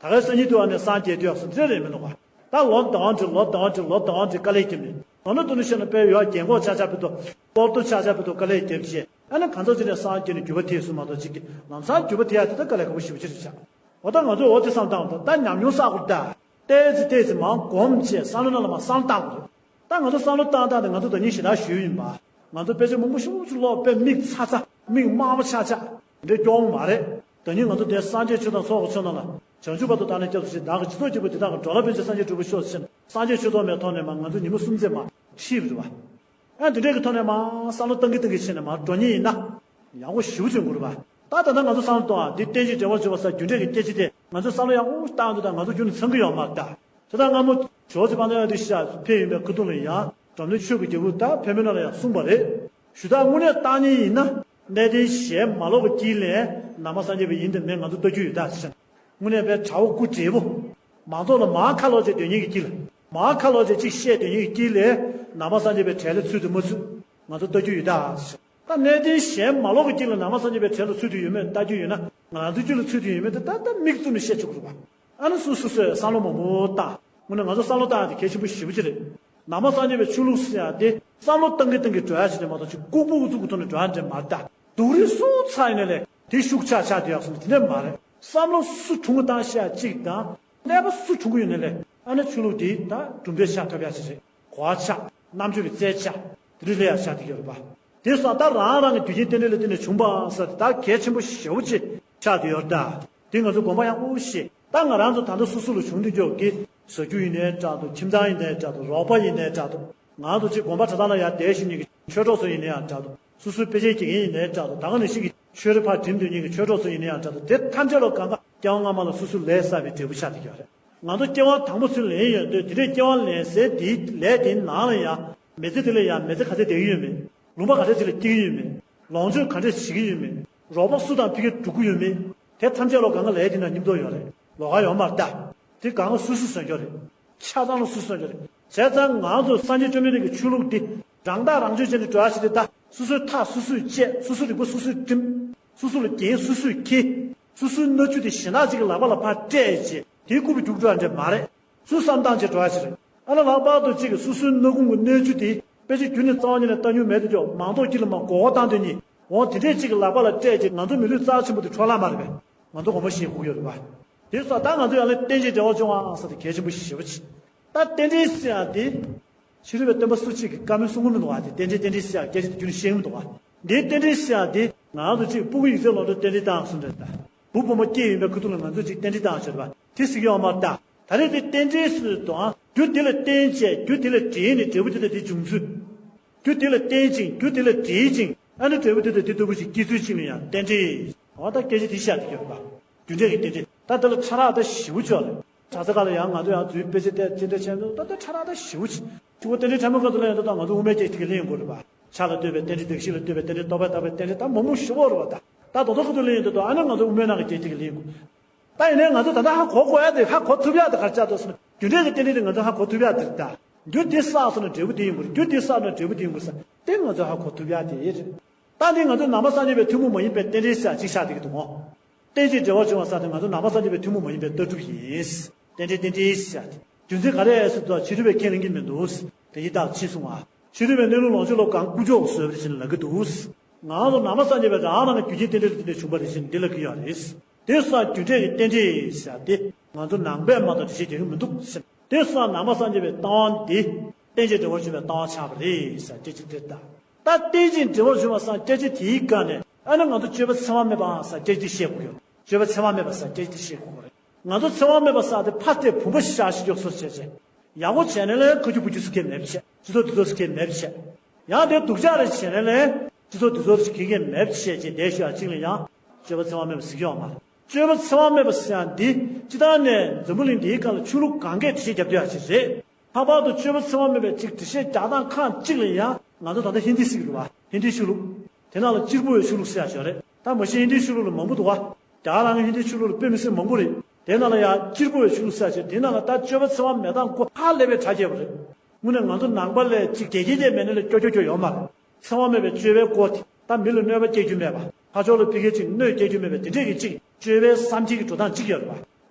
ད་གའི་སང་ཉིན་དུ་ཨ་ནི་སངས་རྒྱས་དུས་ཡག་སོང་དེ་རེད་མི་འདུག་ག་ད་ལོ་དང་དྲི་ལོ་དང་དྲི་ལོ་དང་དྲི་དཀའ་ལས་བརྒྱབ་ནས་ང་ནི་དུ་ནི་ཤེས་ན་དཔེ་ཡོད་རྒན་གོག་ཆགས་ཆགས་བུད་དོ། སློབ་ཕྲུག་ཆགས་ཆགས་བུད་དོ་དཀའ་ལས་བརྒྱབ་བྱས་ཨ་ནི་གང་ཚོད་ཅི་ནས་སངས་རྒྱས་ནས་འགྱུར་བ་ཐེབས་སོང་མ་གཏོགས་ཅིག་གི་ལམ་སང་འགྱུར་བ་ཐེབས་ཡ་དེ་ད་དཀའ་ལས་ཁག་པོ་ཞེ་པོ་ཅིག་རེད་ཤག་འོ་ད་ང་ཚོས་འོ་དེ་བསམ་བཏང་བ་ད་ཉམས་མྱོང་བསགས་དགོས་ད། ཏོག་ཙམ་ཏོག་ཙམ་མར་སྒོམ་བྱས་བསམ་བློ་ནང་ལ་མར་བསམ་བློ་བཏང་དགོས་རེད། ད་ང་ཚོ་བསམ་བློ་བཏང་སྟངས་དེ་ང་ཚོ་ད་ཉིད་ཞེ་དྲག་ཞུས་ཡིན་པ། ང་ཚོ་དཔེ་ཆ་མང་པོ་ཤུགས་ཆུ་ལོག་དཔེ་མིག་ཚ་ཚ་མིག་དམར་པོ་ཆག་ཆག་འདྲེ་སྐྱོང་མ་རེད། ད་ཉིད་ང་ཚོ་དེ་སངས་རྒྱས་ཆོས་དང་ཚོགས་ཀྱི་མཆོག་རྣམས་ལ། བྱང་ཆུབ་བར་དུ་བདག་ནི་སྐྱབས་སུ་མཆི། བདག་གིས་ཇི་ལྟར་བགྱིས་པ་དེ་དག་གི་འགྲོ་ལ་ཕན་ཕྱིར་སངས་རྒྱས་འགྲུབ་པར་ཤོག་ཟེར་ནས་སངས་རྒྱས་ཆོས་ཚོགས་མའི་ཐོག་ནས་མར་ང་ཚོ་ཉི་མ་གསུམ་ཙམ་མར་ཁྲིད་པ་རེད་བ། ཨ་དེ་འདྲའི་གི་ཐོག་ནས་མར་བསམ་བློ་བཏང་གི་བཏང་གི་བྱས་ནས་མར་འགྲོ་ཉེན་ཡིན་ན། ཡག་པོ་ཞེ་པོ་ཅིག་འགོར་བ། ད་ད་ལྟ་ང་ཚོ་བསམ་བློ་གཏོང་ཨ་འདི་རྟེན་ཅིང་འབྲེལ་བར་འབྱུང་བ་ཟེར་རྒྱུ་འབྲས་ཀྱི་སྐད་ཆ་དེ་ང་ཚོ་བསམ་བློ་ཡག་པོ་བཏང་དུས་ད་ང་ཚོ་རྒྱུན་ནས་ཚང་གི་ཡོད་མ་རེད་ད། དེ་དག་སྔ་མོ་ཇོ་ཇི་པང་ཏ་དེ་ཤ་ཕེབས་ཡིན་པའི་ཁ་ཐུག་ལ་ཡང་འབྲོམ་སྟོན་ཆོས་ཀྱི་རྒྱལ་པོ་ད་ཕེབས་མི་ནང་ལ་ཡང་གསུངས་པ་རེད། ཞུ་དག་དངོས་གནས་བཏང་ཉེན་ཡིན་ན་གནས་བརྟན་ཞལ་མ་ལོག་པའི་དཀྱིལ་ནས་ནང་པ་སངས་རྒྱས་པ་ཡིན་དང་མིན་ང་ཚོ་ལྟ་རྒྱུ་ཡོད་ད་ཟེར། དངོས་གནས་པའི་གྲྭ་བ་སྐུ་བགྲེས་པོ། མང་ཚོགས་ལ་མར་ཁ་ལོག་བྱས་སྡོད་མཁན་གྱི་དཀྱིལ། མར་ཁ་ལོག་བྱས་གཅིག་བཤད་སྡོད་མཁན་གྱི་དཀྱིལ་ལས་ནང་པ་སངས་རྒྱས་པའི་གྲལ་ལ་ཚུད་དུ་མ་ཚུད་ང་ཚོ་ལྟ་རྒྱུ་ཡོད་ད། ད་གནས་བརྟན་ཞལ་མ་ལོག་གི་དཀྱིལ་ལ་ནང་པ་སངས་རྒྱས་པའི་གྲལ་ལ་ཚུད་དུ་ཡོད་མེད་ལྟ་རྒྱུ་ཡོད་ན་ང་ཚོའི་དཀྱིལ་ལ་ཚུད་དུ་ཡོད་མེད་དེ་ད་ལྟ་མིག་བཙུམ་ནས་བཤད་ཆོག་གི་རེད་པ། ཨ་ནི་སོ་སོ་སོས་བསམ་བློ་མང་པོ་བཏང་། དངོས་གནས་ང་ཚོ་བསམ་བློ་བཏང་ཡ་དེ་གལ་ཆེན་པོ་ཞེ་པོ་ཅིག་རེད། ནང་པ་སངས་རྒྱས་པའི་ཆོས་ལུགས་ཟེར་ཡ་དེ་བསམ་བློ་བཏང་གི་བཏང་གི་འགྲོ་ཡ་ཞིག་རེད་མ་གཏོགས་ཅིག་ལྐུགས་པོ་ཨུ་ཚུགས་ཀྱི་ཐོག་ནས་འགྲོ་ཡ་འདྲ་མ་རེད་ད། སྡུག་རུས་སུ་ཚ་ཡིན་ན་ལས་དེ་ཤུགས་ཆག་ཆག་དེ་ཡག་སོང་དེ་འདྲ་མ་རེད། བསམ་བློ་སུ་གྲུང་བཏང་ཤ་གཅིག་དང་། ཀླད་པ་སུ་གྲུང་གི་ཡོད་ན་ལས་ཨ་ནི་ཆོས་ལུགས་དེ་ད་གྲུབ་འབྲས་ཆགས་ཐུབ་ཡ་ཞིག་རེད། གོ་བ་ཆགས་རྣམ་དཔྱོད་ཀྱི་རྩལ་ཆགས་དེ་འདྲ་སླེབས་ཡ་ཆགས་དེ་ག་རེད་པ། དེ་སོང་ད་རང་རང་གི་རྒྱུ་རྐྱེན་རྟེན་འབྲེལ་ལ་བརྟེན་ནས་བྱུང་བ་ཟེར་དེ་ད་གལ་ཆེན་པོ་ཞེ་པོ་ཅིག་ཆགས་བསྡད་ཡོད་རེད་ད། དེ་ང་ཚོ་དགོངས་པ་ཡག་པོ་བཞེས། ད་ང་རང་ཚོ་ད་ལྟ་སོ་སོ་ལ་བྱུང་དུས་ཀྱོག་གི་ཟ་རྒྱུ་ཡིན་ནའི་འདྲ་འདུག་ཁྱིམ་ཚང་ཡིན་ནའི་འདྲ་འདུག་རོགས་པ་ཡིན་ནའི་འདྲ་འདུག་ང་ཚོ་གཅིག་དགོན་པ་གྲྭ་ཚང་ལ་ཡར་བསྡད་བཞིན་ཉིན་གྱི་ཆོས་གྲོགས་ཚོ་ཡིན་ནའི་ཡང་འདྲ་འདུག་སོ་སོའི་དཔེ་ཆ་སྐྱེལ་མཁན་ཡིན་ནའི་འདྲ་འདུག་ད་ག་ནང་བཞིན་གྱི་ཆོས་རེ་ཕར་འགྲིམ་སྡོད་མཁན་གྱི་ཆོས་གྲོགས་ཚོ་ཡིན་ནའི་ཡང་འདྲ་འདུག་དེ་ཐམས་ཅད་ལ་གང་ག་སྐྱེ་བ་སྔ་མ་ལ་སོ་སོ་ལས་བསགས་པའི་འབྲས་བུ་ཆགས་བསྡད་ཀྱི་ཡོད་རེད། ང་ཚོ་སྐྱེ་བ་དང་པོ་ཚུར་ལེན་ཡོང་དུས་དེ་འདྲའི་སྐྱེ་བ་ལེན་སའི་དེའི་ལས་དེའི་ནང་ལ་ཡང་མི་ཚེ་དེ་ལ་ཡང་མི་ཚེ་ག་ཚད་བསྡད་ཀྱི་ཡོད་མེད། ལུང་པ་ག་འདྲ་ཅིག་ལ་སྐྱེ་གི་ཡོད་མེད། ལོངས་སྤྱོད་ག་འདྲ་བྱེད་ཀྱི་ཡོད་མེད། རོགས་པ་སུ་དང་ཕ་གིར་འགྲོ་གི་ཡོད་མེད། དེ་ཐམས་ཅད་ལོ་གང་ག་ལས་དེ་ན་མཉམ་དུ་ཡོད་རེད། ལོགས་ཀ་ཡོད་མ་རེད་ད། དེ་གང་ག་སོ་སོས་བཟོ་རྒྱུ་རེད། ཆ་ཚང་ལ་སོ་སོས་བཟོ་རྒྱུ་རེད། བྱས་ཙང་ང་ཚོ་སངས་རྒྱས་བཅོམ་ལྡན་འདས་ཀྱི་ཆོས་ལུགས་འདི་རང་ཐག་རང་གཅོད་བྱས་ནས་འགྲོ་ཡ་ཞིག་རེད་ད། སོ་སོའི་ཐག་སོ་སོས་བཅད། སོ་སོའི་རིག་པ་སོ་སོས་བསྒྲིམས། སོ་སོ་ལ་འགན་སོ་སོས་འཁྱེར། སོ་སོའི་མནའ་གཅུ་དེ་གཞན་དག་ཅིག་གི་ལག་པ་ལ་ཕར་སྤྲད་རྗེས་དེའི་རྐུབ་ཀྱི་རྒྱུག་འགྲོ་ཡ་འདྲ་མ་རེད། སུ་བསམ་སྟངས་ཅིག་འགྲོ་ཡ་ཞིག་རེད། ཨ་ལ་ལྷག་པར་དུ་གཅིག་གིས་སོ་སོའི་སྣ་ཁུང་གི་སྣོད་བཅུད་དེ་དཔེ་ཆ་རྒྱུན་ནས་རྩ་བ་ཉིད་ནས་ལྟ་མྱོང་མེད་དུས་ཀྱང་མང་ཚོགས་དཀྱིལ་ལ་མར་མགོ་སྐོར་བཏང་དུས་ནི་འོ་དེ་འདྲས་གཅིག་གི་ལག་པ་ལ་སྤྲད་ཅིག་ང་ཚོ་མི་ལུས་རྩ་ཆེན་པོ་དེ་འཕྲོ་བརླག་མ་རེད་པས། ང་ཚོ་དགོངས་པ་བཞེས་དགོས་ཀྱི་ཡོད་རེད་པ། དེ་སོགས་ད་ང་ཚོ་ཡང་ལ་རྟེན་ཅིང་འབྲེལ་བར་འབྱུང་བ་ཟེར་དེ་གལ་ཆེན་པོ་ཞེ་པོ་ཅིག་ད་རྟེན་འབྲེལ་ཟེར་ཡང་དེ། ཕྱི་རོལ་པའི་སྟོན་པ་སུ་གཅིག་གིས་བཀའ་མོལ་གསུང་གི་མི་འདུག་བ། དེ་རྟེན་འབྲེལ་རྟེན་འབྲེལ་ཟེར་ཡང་སྐད་ཆ་དེ་རྒྱུན་ནས་བཤད་ཀྱི་མི་འདུག་བ། འདིའི་རྟེན་འབྲེལ་ཟེར་ཡང་དེ་ང་ཚོ་གཅིག་ཕྲུ་གུ་ཡིག་ཚད་ལོངས་སྤྱོད་རྟེན་འབྲེལ་བཏང་གསུངས་རེད་ད། བུ་བུ་མོ་སྐྱེས་ཡིན་པའི་ཁ་ཐུག་ལ་ང་ཚོས་ཅིག་རྟེན་འབྲེལ་བཏང་ཞོར་བ་དེ་གཟིགས་ཡོད་མ་རེད་ད། ད་རེས་དེ་རྟེན་འབྲེལ་ཟེར་དུའང་རྒྱུ་དེ་ལ་བརྟེན་བྱས་རྒྱུ་དེ་ལ་འབྲེལ་ནས་འབྲས་བུ་དེ་དང་དེ་འབྱུང་ཚུལ། རྒྱུ་དེ་ལ་བརྟེན་ཅིང་རྒྱུ་དེ་ལ་འབྲེལ་ཅིང་ཨ་ནི་འབྲས་བུ་དེ་དང་དེ་ལྟ་བུ་ཞིག་སྐྱེ་ཚུལ་གཅིག་ལ་ཡང་རྟེན་འབྲེལ། འོ་ད་སྐད་ཆ་དེ་བཤད་དེ་ཡོད་པ། རྒྱུ་འབྲས་ཀྱི་རྟེན་འབྲེལ་ད་དེ་ལ་ཕྲ་རགས་ད་ཞེ་པོ་ཅིག་ཡོད་རེད། གྲྭ་ས་ཁག་ལ་ཡང་ང་ཚོ་ཡང་རྫུན་དཔེ་ཆ་བལྟས་ཅི་འདྲ་བྱས་འདུག་ད་ལྟ་ཕྲ་རགས་ད་ཞེ་པོ་ཅིག་ཕྲུ་གུ་རྟེན་འབྲེལ་ཕྲ་མོའི་སྐབས་སུ་ལ་ཡང་ད་ལྟ་ང་ཚོ་དབུ་མའི་སྐད་ཐིག་གི་ལེན་དགོས་རེད་པ། ཆ་ལ་ལྟོས་པའི་རྟེན་འབྲེལ་གདགས་གཞི་ལ་ལྟོས་པའི་རྟེན་འབྲེལ་རྟོག་པས་བཏགས་པའི་རྟེན་འབྲེལ་ད་མང་པོ་ཞེ་པོ་རེད་པ། ད་ད་དོ་དོ་ཁ་ཐུག་ལེན་ཡོང་དུས་ད་ཨ་ནི་ང་ཚོ་དབུ་མའི་ནང་གི་རྒྱལ་ཐིག་གི་ལེན་དགོས། ད་ཡིན་ནའི་ང་ཚོ་ད་ལྟ་ཧ་གོ་དགོས་ཡ་དེ་ཧ་གོ་ཐུབ་ཡ་དེ་ག་རེ་ཆགས་འདུག་ཟེར་ན་རྒྱུ་འབྲས་ཀྱི་རྟེན་འབྲེལ་དེ་ང་ཚོ་ཧ་གོ་ཐུབ་ཡ་དེ་རེད་ད། རྒྱུ་འདི་བསགས་སོང་ན་འབྲས་བུ་འདི་ཡོང་དགོས་རེད། རྒྱུ་འདི་བསགས་ན་འབྲས་བུ་འདི་ཡོང་དགོས་ས་དེ་ང་ཚོ་ཧ་གོ་ཐུབ་ཡ་དེ་རེད། ད་འདི་ང་ཚོ་ནང་པ་སངས་རྒྱས་པའི་ཐུན་མོང་མ་ཡིན་པའི་རྟེན་འབྲེལ་ཟེར་ཅིག་ཆགས་བསྡད་ཀྱི་འདུག་གོ། རྟེན་ཅིང་འབྲེལ་བར་འབྱུང་བ་ཟེར་དེ་ང་ཚོ་ནང་པ་སངས་རྒྱས་པའི་ཐུན་མོང་མ་ཡིན་པའི་ལྟ་གྲུབ་ཡིན། རྟེན་འབྲེལ་རྟེན་འབྲེལ་ཟེར་ཏེ་རྒྱུ་མཚན་ག་རེ་ཟེར་དུས་ཕྱི་རོལ་པས་ཁས་ལེན་གྱི་མི་འདུག་དེ་ཡི་དག་ཕྱིས་གསུང་བ། ཕྱི་རོལ་པས་གནས་ལུགས་ལོངས་སྤྱོད་ལོ་གང་ཀུ་ཅོག་བཟོས་པ་ཞིག་ལབ་ཀྱི་འདུག་ང་ཚོ་ནང་པ་སངས་རྒྱས་པས་རང་རང་གི་རྒྱུ་རྐྱེན་རྟེན་འབྲེལ་ལ་བརྟེན་ནས་བྱུང་བ་རེད་ཟེར་འདི་ལབ་ཀྱི་ཡོད་རེད། དེ་སོགས་རྒྱུ་འབྲས་ཀྱི་རྟེན་འབྲེལ་ཟེར་ཏེ་ང་ཚོ་ནང་པས་མ་གཏོགས་འགྲེལ་བཤད་རྒྱག་གི་མི་འདུག་ཟེར། དེ་སོགས་ནང་པ་སངས་རྒྱས་པའི་ལྟ་བ་འདི་རྟེན་ཅིང་འབྲེལ་བར་འབྱུང་བའི་ལྟ་བ་ཆགས་པ་རེད་ཟེར་སྐད་ཆ་དེ་ལྟ། ད་རྟེན་ཅིང་འབྲེལ་བར་འབྱུང་བ་སང་སྐད་ཆ་དེའི་སྒང་ནས་ཨ་ནི་ང་ཚོ་སྤྱོད་པ་འཚེ་བ་མེད་པའང་ཟེར་སྐད་ཆ་དེ་བཤད་དགོས་ཡོད། སྤྱོད་པ་འཚེ་བ་མེད་པ་ཟེར་སྐད་ཆ་དེ་བཤད་དགོས་རེད། ང་ཚོ་འཚེ་བ་མེད་པ་ཟེར་དེ་ཕར་དེ་བུམ་པ་ཞིག་བཞག་ཞིག་འཇོག་སོ་བྱས་བྱས། ཡག་པོ་བྱས་ན་ལས་ཁ་རྒྱུ་བུ་རྒྱུ་སུ་ཁས་མེད་པ་བྱས། སྤྱི་ཚོགས་འདི་ཚོ་སུ་ཁས་མེད་པ་བྱས། ཡང་དེ་སྡུག་ཅག་རེ་བྱས་ན་ལས་སྤྱི་ཚོགས་འདི་ཚོ་སུ་ཁས་མེད་པ་བྱས་བྱས་བསྡད་ཤོག་ཡ་གཅིག་ལ་ཡང་སྤྱོད་པ་འཚེ་བ་མེད་པ་ཟེར་གྱི་ཡོད་མ་རེད། སྤྱོད་པ་འཚེ་བ་མེད་པ་ཟེར་ཡ་འདི་སྤྱི་བཏང་ནས་འཛམ་བུ་གླིང་འདིའི་སྒང་ལ་ཆོས་ལུགས་གང་གས་འགྲེལ་བཤད་རྒྱབ་བསྡད་ཡ་ཅིག་རེད། ལྷག་པར་དུ་སྤྱོད་པ་འཚེ་བ་མེད་པའི་ཅིག་འགྲེལ་བཤད་རྒྱག་སྟངས་ཁག་ཅིག་ལ་ཡང་ང་ཚོ་ད་ལྟ་ཧིན་དི་ཟེར་གྱི་འདུག་བ། ཧིན་དི་ཆོས་ལུགས། དེ་ནང་ལ་གཅེར་བུ་བའི་ཆོས་ལུགས་ཟེར་ཡ་ཞིག་རེད། ད་མ་གཞི་ཧིན་དི་ཆོས་ལུགས་ལ་མང་པོ་འདུག་བ། རྒྱ་གར་རང་གི་ཧིན་དི་ཆོས་ལུགས་ལ་དཔེ་མི་སྲིད་མང་པོ་རེད། དེ་ནང་ལ་ཡང་གཅེར་བུ་བའི་ཆོས་ལུགས་ཟེར་ཡ་ཞིག་རེད། དེ་ནང་ལ་ད་སྤྱོད་པ་འཚེ་བ་མེད་སྟངས་ཁོ་ཧ་ལས་པའི་གྲ་རྒྱས་པ་རེད། དངོས་གནས་ང་ཚོ་ནང་པ་ལས་ཅིག་དགེ་རྒན་ཅིག་མེད་ན་ལས་སྐྱོ་སྐྱོ་སྐྱོ་ཡོད་མ་རེད། འཚེ་བ་མེད་པའི་སྤྱོད་པའི་སྐོར་དེ་ད་མི་ལ་གནོད་པ་སྐྱེལ་རྒྱུ་མེད་པ། ཕར་ཕྱོགས་ལ་ཕ་གི་ཅིག་གནོད་སྐྱེལ་རྒྱུ་མེད་པའི་དེ་འདྲས་ཀྱི་ཅིག་སྤྱོད་པའི་བསམ་འཆར་གྱི་འགྲོ་སྟངས་ཅིག་ཡོད་རེད་བ།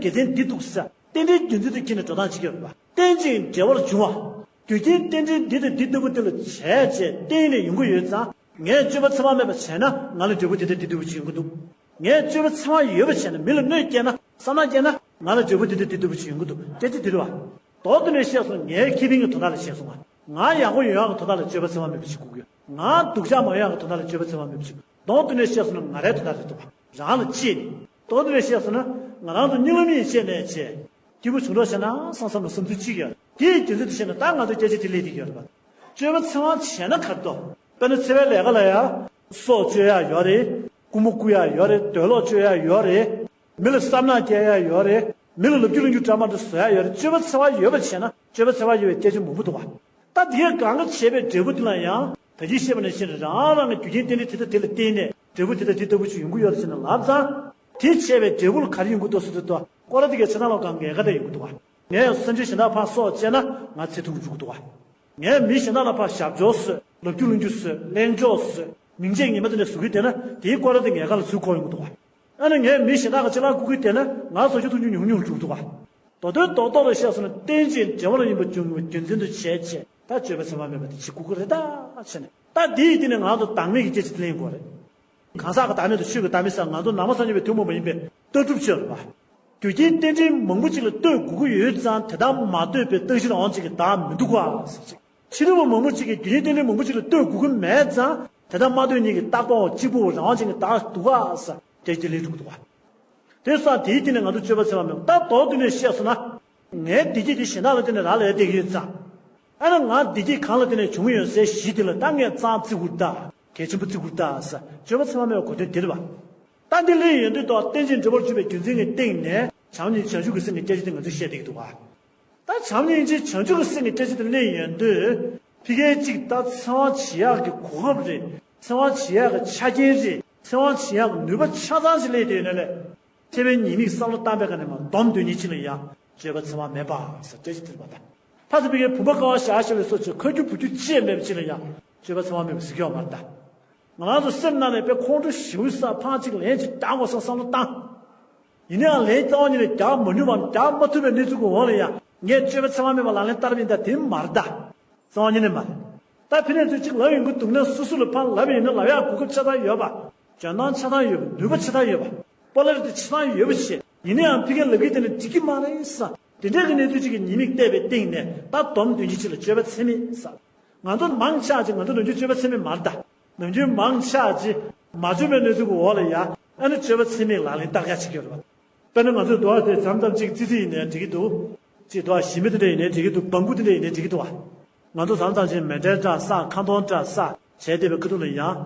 དགེ་མཚན་འདི་འདུག་ཟེར། རྟེན་འབྲེལ་རྒྱུ་མཚན་དུ་ཁྱེར་ནས་འགྲོ་སྟངས་གཅིག་ཡོད་རེད་པ། རྟེན་ཅིང་འབྲེལ་བར་འབྱུང་བ། རྒྱུ་རྐྱེན་རྟེན་འབྲེལ་འདི་དང་འདི་ལྟ་བུ་དེ་ལ་བྱས་བྱས་བརྟེན་ནས་ཡོང་གི་ཡོད་ཙང་། ངས་སྤྱོད་པ་འཚེ་བ་མེད་པ་བྱས་ན་ང་ལ་འབྲས་བུ་འདི་དང་འདི་ལྟ་བུ་ཅིག་ཡོང་གི་འདུག་ངས་སྤྱོད་པ་འཚེ་བ་ཡོད་པ་བྱས་ན། མི་ལ་གནོད་སྐྱེལ་ན། བསམ་ནག་སྐྱེལ་ན། ང་ལ་འབྲས་བུ་འདི་དང་འདི་ལྟ་བུ་ཅིག་ཡོང་གི་འདུག་སྐད་ཆ་འདི་རེད་བ། མདོར་བསྡུས་ནས་བཤད་སོང་། ངའི་ཁེ་ཕན་གྱི་དོན་དག་ལ་བཤད་སོང་ང་། ང་ཡག་པོ་ཡོང་ཡག་གི་དོན་དག་ལ་སྤྱོད་པ་འཚེ་བ་མེད་པ་ཞིག་དགོས་ཀྱི་ཡོད། ང་སྡུག་ཅག་མ་ཡོང་ཡག་གི་དོན་དག་ལ་སྤྱོད་པ་འཚེ་བ་མེད་པ་ཞིག་མདོར་བསྡུས་ནས་བཤད་སོང་ན་ང་རའི་དོན་དག་རེད་འདུག་བ། རང་ལ་གཅེས་ནས། མདོར་བསྡུས་ནས་བཤད་སོང་ན། ང་རང་ཚོ་རྙིང་ལམ་ཡིན་བཤད་ནས་བྱས། སྐྱིད་པོ་བྱུང་རོགས་བྱས་ན་བསམ་བསམ་ལ་བསམ་ཚུལ་གཅིག་ཡོད། དེའི་རྒྱུ་མཚན་དུ་བཤད་ན་ད་ང་ཚོའི་སྐད་ཆ་དེ་སླེབས་བསྡད་ཀྱི་ཡོད་རེད་པ། སྤྱོད་པ་འཚེ་བ་བྱས་ན་ག་རེ་འདུག་དཔེར་ན་འཚེ་བའི་ལས་ཀ་ལ་ཡང་། སྲོག་གཅོད་ཡག་ཡོད་རེད། རྐུན་མ་རྐུ་ཡག་ཡོད་རེད། འདོད་ལོག་སྤྱོད་ཡག་ཡོད་རེད། མི་ལ་བསམ་ནག་སྐྱེལ་ཡག་ཡོད་རེད། མི་ལ་ལབ་རྒྱུ་ལབ་རྒྱུ་འདྲ་མི་འདྲ་བཟོ་ཡག་ཡོད་རེད། སྤྱོད་པ་འཚེ་བ་ཡོད་པ་བྱས་ན་སྤྱོད་པ་འཚེ་བ་ཡོད་པའི་སྐད་ཆ་མང་པོ་འདུག་བ། ད་དེ་གས་གང་ག་བྱས་པའི་འབྲས་བུ་དེ་ལ་ཡང་ད་གིན་བཤད་པ་ནང་བཞིན་རང་རང་གི་རྒྱུ་རྐྱེན་རྟེན་འབྲེལ་དེ་དང་དེ་ལ་བརྟེན་ནས་འབྲས་བུ་དེ་དང་དེ་ལྟ་བུ་ཞིག་ཡོང་གི་ཡོད་ཟེར་ནས་ལབ་ཙང་། དེ་བྱས་པའི་འབྲས་བུ་ལ་ག་རེ་ཡོང་གི་འདུག་ཟེར་དུས། ད་སྐོར་ར་དེ་གའི་ཚེ་ཐང་ལ་གང་ངེས་ཀ་དེ་ཡོང་གི་འདུག་བ། ངས་སེམས་ཅན་གཞན་དག་ཕར་སྲོག་བཅད་ན་ང་ཚེ་ཐུང་རུ་འགྲོ་གི་འདུག་བ། ངས་མི་གཞན་དག་ལ་ཕར་ཞབས་ཕྱི་བཟོས། ལབ་རྒྱུ་ལབ་རྒྱུ་བཟོས། གླེང་ཕྱོགས་བཟོས། མིང་ཆད་ངན་པ་དེ་འདྲ་བཟོ་གི་བསྡད་ན་དེའི་སྐོར་ར་དེ་ངེས་ཀ་ལ་ཚུར་འཁོར་ཡོང་གི་འདུག་བ། ཨ་ནི་ངས་མི་གཞན་དག་གི་ལྕེ་ལ་བཀུག་གི་བསྡད་ན་ང་བཟོ་རྒྱུ་ཐུང་རྒྱུ་ཉུང་ཉུང་འགྲོ་གི་འདུག་བ། མདོར་བསྡུས་རྡོག་རྡོག་རེ་བཤད་སོང་ན་རྟེན་ཅིང་འབྲེལ་བར་ཡིན་པ་རྒྱུ་རྒྱུ་མཚན་དུ་བྱས་བྱས་ད་སྤྱོད་པ་འཚེ་བ་མེད་པ་དེ་བྱེད་དགོས་ཀྱི་རེད་ད་བྱས་ནས། ད་དེའི་སྟེང་ནས་ང་ཚོ་བདག་མེད་ཀྱི་སྐད་ཆ་དེ་གླེང་དགོས་རེད། གང་ཟག་གི་བདག་མེད་དང་ཆོས་ཀྱི་བདག་མེད་ཟེར། ང་ཚོ་ནང་པ་སངས་རྒྱས་པའི་ཐུན་མོང་མ་ཡིན་པའི་ལྟ་གྲུབ་ཅིག་ཡོད་རེད་པ། རྒྱུ་རྐྱེན་རྟེན་འབྲེལ་མང་པོ་ཅིག་ལ་ལྟོས་དགོས་ཀྱི་ཡོད་ཙང་། དེ་ལྟར་མ་ལྟོས་པའི་རྟག་གཅིག་ལའང་གཅིག་གི་བདག་མི་འདུག་ག་ཟེར་ཅིག་ཕྱི་རོལ་པ་མང་པོ་ཅིག་གིས་རྒྱུ་རྐྱེན་རྟེན་འབྲེལ་མང་པོ་ཅིག་ལ་ལྟོས་དགོས་ཀྱི་མེད་ཙང་ དེ་ལྟར་མ་ཐོས་གཉིས་ཀྱི་རྟག་པའོ། གཅིག་པུའོ་རང་དབང་ཅན་གྱི་བདག་འདུག་ག་ཟེར་སྐད་ཅིག་ལས་གྲུབ་འདུག་ག། དེ་སོགས་དེའི་སྟེང་ནས་ང་ཚོ་སྤྱོད་པ་འཚེ་བ་མེད་པ་ད་མདོར་བསྡུས་ནས་བཤད་སོང་ན། ངའི་བདེ་སྐྱིད་དེ་གཞན་དག་ལ་བརྟེན་ནས་རག་ལས་བསྡད་ཀྱི་ཡོད་ཙང་། ཨ་ནི་ང་བདེ་སྐྱིད་གང་ལ་བརྟེན་ནས་བྱུང་ཡོད་སའི་གཞི་དེ་ལ་ད་ངས་རྩ་བཙིར་དགོས་རེད་ད། གལ་ཆེན་པོ་བརྩི་དགོས་རེད་ད་ཟེར་སྤྱོད་པ་འཚེ་བ་མེད་པའི་གོ་དོན་དེ་རེད་པ། ད་འདི་ལས་ཡོང་དུས་ཏོག་རྟེན་ཅིང་འབྲེལ་བར་གྱུར་པའི་རྒྱུ་མཚན་གྱི་སྟེང་ནས་བྱམས་སྙིང་རྗེ་བྱང་ཆུབ་ཀྱི་སེམས་ཀྱི་སྐད་ཆ་དེ་ང་ཚོས་བཤད་བསྡད་ཀྱི་འདུག་ག། ད་བྱམས་སྙིང་རྗེ་བྱང་ཆུབ་ཀྱི་སེམས་ཀྱི་སྐད་ཆ་དེ་ལས་ཡོང་དུས་ཕ་གིའི་གཅིག་ད་འཚེ་བ་བྱེད་ཡག་གི་གོ་སྐབས་རེད། འཚེ་བ་བྱེད་ཡག་གི་ཆ་རྐྱེན་རེད། འཚེ་བ་བྱེད་ཡག་གི་ནུས་པ་ཆ་ཚང་ཞིག་སླེབས་བསྡད་ཡོད་ན་ལས། འཚེ་བའི་ཉེས་དམིགས་བསམ་བློ་བཏང་པའི་སྒང་ནས་མར་སྡོམ་དོན་གཉིས་ཕྱིན་ལ་ཡང་སྤྱོད་པ་འཚེ་བ་མེད་པ་ཟེར་སྐད་ཆ་དེ་རེད་པ་ད། ད་དེ་ཕ་གིའི་བུམ་པ་ཀ་བ་བཞག་ཤེས་པའི་སོགས་ཀྱི་ཁ་རྒྱུ་བུ་རྒྱུ་ཅི་ཡང་མེད་པ་ཅིག་ལ་ཡང་སྤྱོད་པ་འཚེ་བ་མེད་པ་ཟེར་གྱི་ཡོད་མ་རེད་ད། ང་རང་ཚོ་སེམས་ནང་ནས་དཔེ་ཁོང་ཁྲོ་ཞེ་པོ་ཟ་ཕངས་གཅིག་ལན་གཅིག་རྒྱག་དགོས་བསམ་བསམ་བློ་བཏང་། ཡིན་ནའང་ལན་རྩ་བ་ཉིད་ནས་རྒྱག་མ་ནུས་པའམ་རྒྱག་མ་ཐུབ་པའི་གནས་ཚུལ་གྱི་འོག་ལ་ཡང་ངས་སྤྱོད་པ་འཚེ་བ་མེད་པ་ལག་ལེན་བསྟར་བ་ཡིན་ད་དེ་མ་རེད་ད། རྩ་བ་ཉིད་ནས་མ་རེད། ད་ཕི་ནས་ཚུར་གཅིག་ལབ་ཡོང་གི་འདུག་ན་སོ་སོ་ལ་ཕར་ལབ་པ་ཡིན་ན་ལབ་ཡག་གོ་སྐབས་ཆ་ཚང་ཡོད་པ། འཇོན་ཐང་ཆ་ཚང་ཡོད་པ། ནུས་པ་ཆ་ཚང་ཡོད་པ། པོ་ལ་རི་ཊི་ཆ་ཚང་ཡོད་པ་བྱས། ཡིན་ནའང་ཕ་གིར་ལབ་ཀྱི་དེ་ནི་འགྲིག་གི་མ་རེད་ས། དེ་འདྲའི་གི་གནས་ཚུལ་ཅིག་གི་ཉེས་དམིགས་བལྟས་པའི་སྟེང་ནས་ད་སྡོམ་དོན་གྱི་ཆེད་ལ་སྤྱོད་པ་འཚེ་མེད་ས། ང་ཚོ་མང་ཆེ་ཅིག་ང་ཚོ་ནམ་རྒྱུན་སྤྱོད་པ་འཚེ་མེད་མ་རེད་ད། ནམ་རྒྱུན་མང་ཆེ་ཅིག་མ་འཇོན་པའི་གནས་ཚུལ་གྱི་འོག་ལ་ཡ་ཨ་ནི་སྤྱོད་པ་འཚེ་མེད་ལག་ལེན་བསྟར་ཡག་ཅིག་ཡོད་རེད་པ། དཔེར་ན་ང་ཚོས་འདུག་བ་དེ་མཚམས་མཚམས་ཅིག་ཙི་ཙི་ཡིན་ནའི་འགྲིག་གི་འདུག་ཅིག་འདུག་བ་ཞི་མི་དེ་འདྲ་ཡིན་ནའི་འགྲིག་གི་འདུག་བང་བུ་དེ་འདྲ་ཡིན་ནའི་འགྲིག་གི་འདུག་བ། ང་ཚོ་མཚམས་མཚམས་ཅིག་མེ་འདྲའི་འདྲ་ས་ཁ་འདོན་འདྲ་ས་བྱས་བསྡད་པའི་ཁ་ཐུག་ལ་ཡང་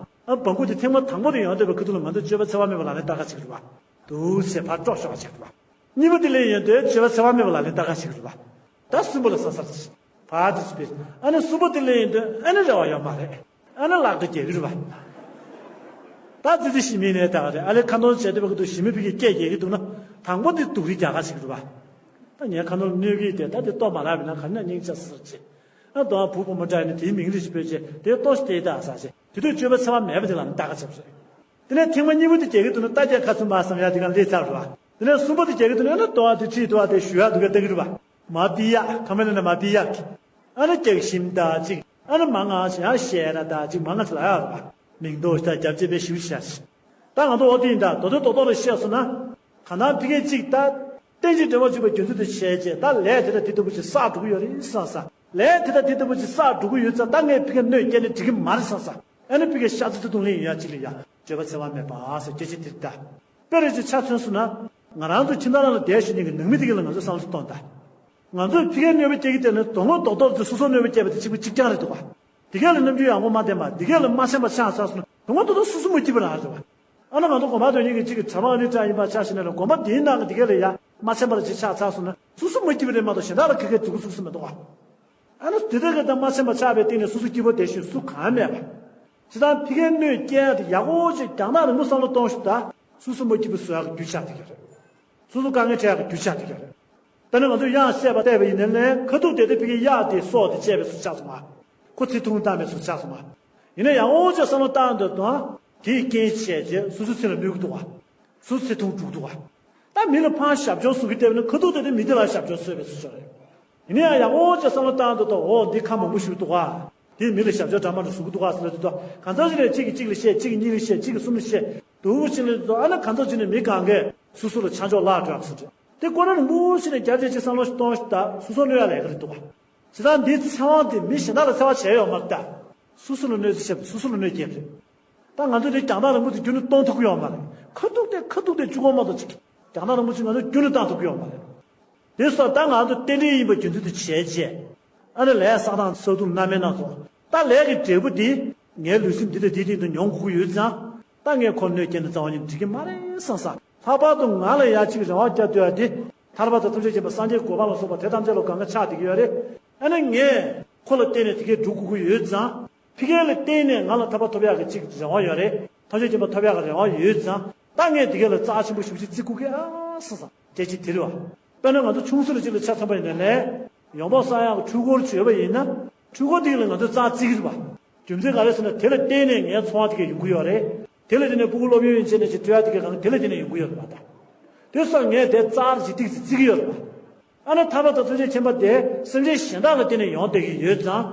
ཨ་བང་བུ་དེ་ཐེངས་མ་དང་པོ་དེ་ཡོང་བསྡད་པའི་ཁ་ཐུག་ལ་ང་ཚོས་སྤྱོད་པ་འཚེ་བ་མེད་པ་ལག་ལེན་བསྟར་ག་བྱེད་ཀྱི་རེད་བ། འདུག་ཟེར་ཕར་དཀྲོག་ཤོག་ག་བྱེད་ཀྱི་རེད་བ། གཉིས་པ་དེ་ལས་ཡོང་དུས་སྤྱོད་པ་འཚེ་བ་མེད་པ་ལག་ལེན་བསྟར་ག་བྱེད་ཀྱི་རེད་བ། ད་གསུམ་པ་ལ་ས་སར་ཕར་དེ་ཅི་པས་ཨ་ནི་གསུམ་པ་དེ་ལས་ཡོང་དུས་ཨ་ནི་རེ་བ་ཡོད་མ་རེད། ཨ་ནི་ལག་འདྲ་རྒྱག་གི་རེད་བ། ད་ཙི་ཙི་ཞི་མི་ནས་ད་ག་རེད་ཨ་ལས་ཁ་འདོན་བྱས་བསྡད་པའི་ཁ་ཐུག་ཞི་མི་ཕ་གིར་སྐད་རྒྱག་གི་འདུག་ན་དང་པོ་དེ་སྡུག་རུས་རྒྱག་ག་བྱེད་ཀྱི་རེད་བ། ད་ངས་ཁ་འདོན་གནོད་ཀྱི་དེ་ད་དེ་ལྟོ་མ་རག་པས་ན་ག་ནས་སྙིང་རྗེ་ཟེར་ཅེ། ཨ་དོ་བུ་བུ་མོ་འདྲ་ཡིན་ན་དེའི་མིང་རེ་ཞིག་བོས་ཅེ་དེ་ལྟོ་ཞིག་སྟེར་ད་ཟེར་ཅེ་དེ་དུས་སྤྱོད་པ་འཚེ་བ་མེད་པ་དེ་ལ་ནི་ལྟ་ག་བྱེད་པ་རེད། དེ་ནས་ཐེངས་མ་གཉིས་པ་དེ་རྒྱག་གི་འདུག་ན་ལྟ་རྒྱག་ཁ་ཚུམ་པ་བསམ་ཡག་དེ་ག་ལས་ཚར་བ། དེ་ནས་གསུམ་པ་དེ་རྒྱག་གི་འདུག་ན་ཨ་ནི་ལྟོ་བ་དེ་ཁྲིད་ལྟོ་བ་དེ་ཞུ་ཡག་འདུག་ག་ལྟ་གི་རེད་བ། མ་པི་ཡ་ཁ་མེ་ལ་ན་མ་པི་ཡ་གི། ཨ་ནི་རྒྱག་ཤིམ་ད་ཅིག་ཨ་ནི་མ་ང་ཞེ་ཡ་ཤེ་ན་ད་ཅིག་མ་ང་ཚ་ལ་ཡག་རེད་བ། མིང་འདོགས་ཤ་རྒྱབ་ཅེ་པའི་ཞིབ་ཤ་ཞིག་ད་ང་ཚོ་འོ་དེ་ཡིན་ད་དོ་དོ་དོ་དོ་ལ་བཤད་སོང་ན། གང་ལྟར་ཕ་གིར་གཅིག་ད། རྟེན་ཅིང་འབྲེལ་བར་འཇུག་པའི་རྒྱུ་མཚན་དུ་བྱས་རྗེས་ད་ལས་དེ་དང་དེ་ལྟ་བུ་ཞིག་བསགས་འགྲོ་གི་ཡོད་རེད་བསམ་ས། ལས་དེ་དང་དེ་ལྟ་བུ་ཞིག་བསགས་འགྲོ་གི་ཡོད་ཙང་ད་ངས་ཕ་གིར་གནོད་སྐྱེལ་ནས་འགྲིག་གི་མ་རེད་བསམ་ས། ཨ་ནི་ཕ་གིར་ཤ་ཚ་ཚ་དུང་ལེན་ཡོད་ཡ་གཅིག་ལ་ཡ་སྤྱོད་པ་འཚེ་བ་མེད་པ་ཟེར་སྐད་ཆ་དེ་རེད་ད། དཔེ་རེ་ཅིག་ཆ་མཚོན་སོང་ན། ང་རང་ཚོ་ཁྱིམ་ཚང་ནང་ལ་བསྡད་བཞིན་ནས་ཀྱི་ནང་མི་དེ་ག་ལ་ང་ཚོས་བསམ་བློ་གཏོང་ད། ང་ཚོས་ཕ་གིར་གནོད་པ་སྐྱེལ་གྱི་དེ་ནི་དོན་དངོས་རྡོག་རྡོག་ཚོས་སོ་སོར་གནོད་པ་སྐྱེལ་བ་དེ་གཅིག་པ་གཅིག་རྐྱང་རེད་འདུག་བ། དེ་ག་ལ་རྣམ་འགྱུར་ཡག་པོ་མ་བསྟན་པ་དེ་ག་ལ་མ་ཤེས་པ་ཆགས་ཚར་སོང་ན་དོན་དངོས་རྡོག་རྡོག་སོ་སོ་མ་སྐྱིད་པ་རང་རེད་བ། ཨ་ན་ང་ཚོ་དགོན་པ་དོན་གཉེར་གྱི་གཅིག་གི་གྲྭ་པ་ཨ་ནི་འདྲ་ཡིན་པ་ཆ་བཞག་ན་ལ་དགོན་པ་འདིའི་ནང་གི་དེ་ག་ལ་ཡ་མ་ཆེན་པ་ལ་ཅིག་ཆགས་ཚར་སོང་ན་སོ་སོ་མ་སྐྱིད་པ་རེད་མ་གཏོགས་གཞན་དག་ལ་ཁེ་ཁེ་འཛུགས་སུ་མི་འདུག་བ། ཨ་ན་དེ་དག་གི་ད་མ་ཆེན་པ་ཆགས་པའི་སྟེང་ནས་སོ་སོ་སྐྱིད་པོ་དེ་ཞིག་སུ་གང་མེད་པ། ཇི་ལྟར་ཕ་གིར་གནོད་སྐྱེལ་ཡག་དེ་ཡག་པོ་ཅིག་རྒྱང་ཐག་རིང་པོ་བསམ་བློ་གཏོང་ཤོག་ད། སོ་སོ་མ་སྐྱིད་པོ་བཟོ་ཡག་གི་རྒྱུ་ཆགས་བསྡད་ཀྱི་རེད། སོ་སོ་དཀའ་ངལ་འཕྲད་ཡག་གི་རྒྱུ་ཆགས་བསྡད་ཀྱི་རེད། ད་ནི་ང་ཚོས་ཡང་བཤད་པ་བལྟས་པ་ཡིན་ན་ལས་ཁ་ཐུག་དེ་དེ་ཕ་གིར་གཡག་དེ་སྲོག་དེ་བཅད་པའི་བཟོ་ཆགས་སོང་ང་། ཁོ་ཚེ་ཐུང་བཏང་བའི་བཟོ་ཆགས་སོང་ང་། ཡིན་ན་ཡང་འོ་ཅག་བསམ་བློ་བཏང་འདོད་དང་དེའི་རྐྱེན་བྱས་རྗེས་སོ་སོའི་ཚེ་ལ་གནོད་ཀྱི་འདུག་བ། སོ་སོའི་ཚེ་ཐུང་འགྲོ་གི་འདུག་བ། ད་མི་ལ་ཕར་ཞབས་འཇོག་བཟོ་གི་བལྟས་པ་ན་ཁ་ཐུག་དེ་དེ་མི་དེ་ལ་ཞབས་འཇོག་བཟོས་པའི་བཟོ་ཆགས་རེད། ཡིན་ན་ཡང་ཡག་པོ་ཅིག་བསམ་བློ་བཏང་འདུག་དང་འོ་འདི་ཁ་མང་པོ་ཞིག་འདུག་ག་དེས་མི་ལ་ཞབས་ཞུ་འདྲ་མ་འདྲ་བཟོ་གི་འདུག་ག་ཟེར་ལབ་དུས་ད་གང་ཟག་ཅིག་ནས་གཅིག་གིས་གཅིག་ལ་བཤད་གཅིག་གིས་གཉིས་ལ་བཤད་གཅིག་གིས་གསུམ་ལ་བཤད་འདུག་ཕྱིན་ལ་དུས་ད་ཨ་ན་གང་ཟག་ཅིག་ནས་མི་གང་གས་སོ་སོ་ལ་ཆ་འཇོག་བརླག་འགྲོ་ཡག་བཟོ་འདྲ་དེ་ཁོ་རང་རིང་པོ་ཞིག་ནས་རྒྱབ་བྱས་ཅིག་བསམ་བློ་ཞིག་གཏོང་ཞིག་ད་སོ་སོ་གནོད་ཡག་ལས་ཀ་རེད་འདུག་ག་བྱས་ཙང་འདིའི་འཚེ་བ་དེ་མི་གཞན་དག་ལ་འཚེ་བ་བྱས་ཡོད་མ་རེད་ད། སོ་སོ་ལ་གནོད་འཚེ་བྱས་པ་སོ་སོ་ལ་གནོད་སྐྱེལ་རེད། ད་ང་ཚོ་འདི་རྒྱང་ཐག་རིང་པོ་དེ་རྒྱུན་དུ་གཏོང་ཐུབ་ཀྱི་ཡོད་མ་རེད། ཁ་ཐུག་དེ་ཁ་ཐུག་དེ་གཅིག་པོ་མ་གཏོགས་ཅིག་རྒྱང་ཐག་རིང་པོ་ཅིག་ང་ཚོ་རྒྱུན་དུ་བཏང་ཐུབ་ཀྱི་ཡོད་མ་རེད། དེ་སོགས་ད་ང་ཚོ་རྟེན་འབྲེལ་ཡིན་པ་རྒྱུ་མཚན་དུ་བྱས་རྗེས། ཨ་ནི་ལས་བསགས་སྟངས་བསགས་ཐུབ་རྣམ་སྨིན་སྣ་ཚོགས། ད་ལས་ཀྱི་འབྲས་བུ་འདི་ངའི་ལུས་སེམས་འདི་དང་འདིའི་སྟེང་དུ་མྱོང་དགོས་ཀྱི་ཡོད་ཙང་། ད་ངས་ཁོར་གནོད་སྐྱེལ་ན་རྩ་བ་ཉིད་འགྲིག་གི་མ་རེད་བསམ་ས། ལྷག་པར་དུ་ང་ལ་ཡང་ཅིག་རེ་བ་བརྒྱབ་སྡོད་ཡ་དེ། ཐར་པ་དང་ཐམས་ཅད་མཁྱེན་པ་སངས་རྒྱས་གོ་འཕང་ལ་སོགས་པ་དེ་ཐམས་ཅད་ལ་གང་ག་ཆགས་བསྡད་ཀྱི་ཡོད་རེད། ཨ་ནི་ངས་ཁོ་ལ་བརྟེན་ནས་དེ་གས་སྒྲུབ་དགོས་ཀྱི་ཡོད་ཙང་། ཕ་གི་ལ་བརྟེན་ནས་ང་ལ་ཐར་པ་ཐོབ་ཡག་གི་ཅིག་རེ་བ་ཡོད་རེད། ཐམས་ཅད་མཁྱེན་པ་ཐོབ་ཡག་གི་རེ་བ་ཡོད་ཙང་། ད་ངས་དེ་གས་ལ་རྩ་ཆེན་པོ་ཞེ་པོ་ཅིག་བརྩི་དགོས་ཀྱི་ཨ་བསམ་བསམ་སྐད་ཆ་དེ་རེད་བ། དཔེར་ན་ང་ཚོ་ཆུང་ས་ལ་ཅིག་ལ་ཆ་མཚོན་པ་ཡིན་ན་ལས། ཡོང་འབབ་བསགས་ཡག་གི་འཕྲུལ་འཁོར་ཅིག་ཡོད་པ་ཡིན་ན། འཕྲུལ་འཁོར་དེ་གས་ལ་ང་ཚོས་རྩ་བརྩི་གི་རེད་བ། རྒྱུ་མཚན་ག་རེ་ཟེར་ན་དེ་ལ་བརྟེན་ནས་ངའི་འཚོ་བ་དེ་གས་ཡོང་གི་ཡོད་རེད། དེ་ལ་བརྟེན་ནས་སྤུ་གུ་སློབ་ཡོན་བྱས་ནས་ཅིག་སྤྲོད་ཡག་དེ་གས་གང་དེ་ལ་བརྟེན་ནས་ཡོང་གི་ཡོད་རེད་བ་ད། དེ་སོགས་ངས་དེ་རྩ་ཅིག་ཏིག་ཙི་བརྩི་གི་ཡོད་རེད་བ། ཨ་ནི་ཐར་པ་དང་ཐམས་ཅད་མཁྱེན་པ་དེ་སེམས་ཅན་གཞན་དག་ལ་བརྟེན་ནས་ཡོང་བསྡད་ཀྱི་ཡོད་ཙང་།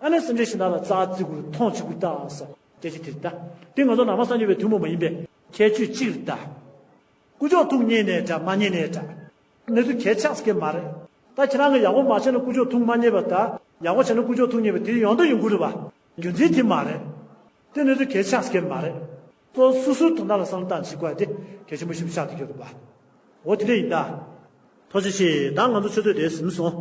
ཨ་ནི་སེམས་ཅན་གཞན་དག་ལ་རྩ་བརྩི་དགོས་རེད་མཐོང་ཆེ་དགོས་རེད་ད་ཟེར་སྐད་ཆ་དེ་རེད་ད། དེ་ང་ཚོ་ནང་པ་སངས་རྒྱས་པའི་ཐུན་མོང་མ་ཡིན་པའི་ཁྱད་ཆོས་གཅིག་རེད་ད། ཀུ་ཅོ་ཐུག་རྙེད་ནའི་འདྲ་མ་རྙེད་ནའི་འདྲ། གནས་ཚུལ་གལ་ཆགས་ཀྱི་མ་རེད། ད་ཁྱེད་རང་གིས་ཡག་པོ་མ་བྱས་ན་ཀུ་ཅོ་ཐུག་མ་རྙེད་པ་ད། ཡག་པོ་བྱས་ན་ཀུ་ཅོ་ཐུག་རྙེད་པ་དེ་ཡོང་ད་ཡོང་གི་རེད་བ། རྒྱུ་མཚན་དེ་མ་རེད། དེ་ནི་ཚོ་གལ་ཆགས་སྐྱེ་མ་རེད། གཙོ་སོ་སོའི་དོན་དག་ལ་བསམ་བློ་བཏང་བྱེད་དགོས་དེ་གལ་ཆེན་པོ་ཞིག་ཆགས་ཀྱི་ཡོད་རེད་པ། འོ་དེ་འདྲ་ཡིན་ད། ཐུགས་རྗེ་ཆེ། ད་ང་ཚོ་ཆུ་ཚོད་དེ་ཟིན་སོང་།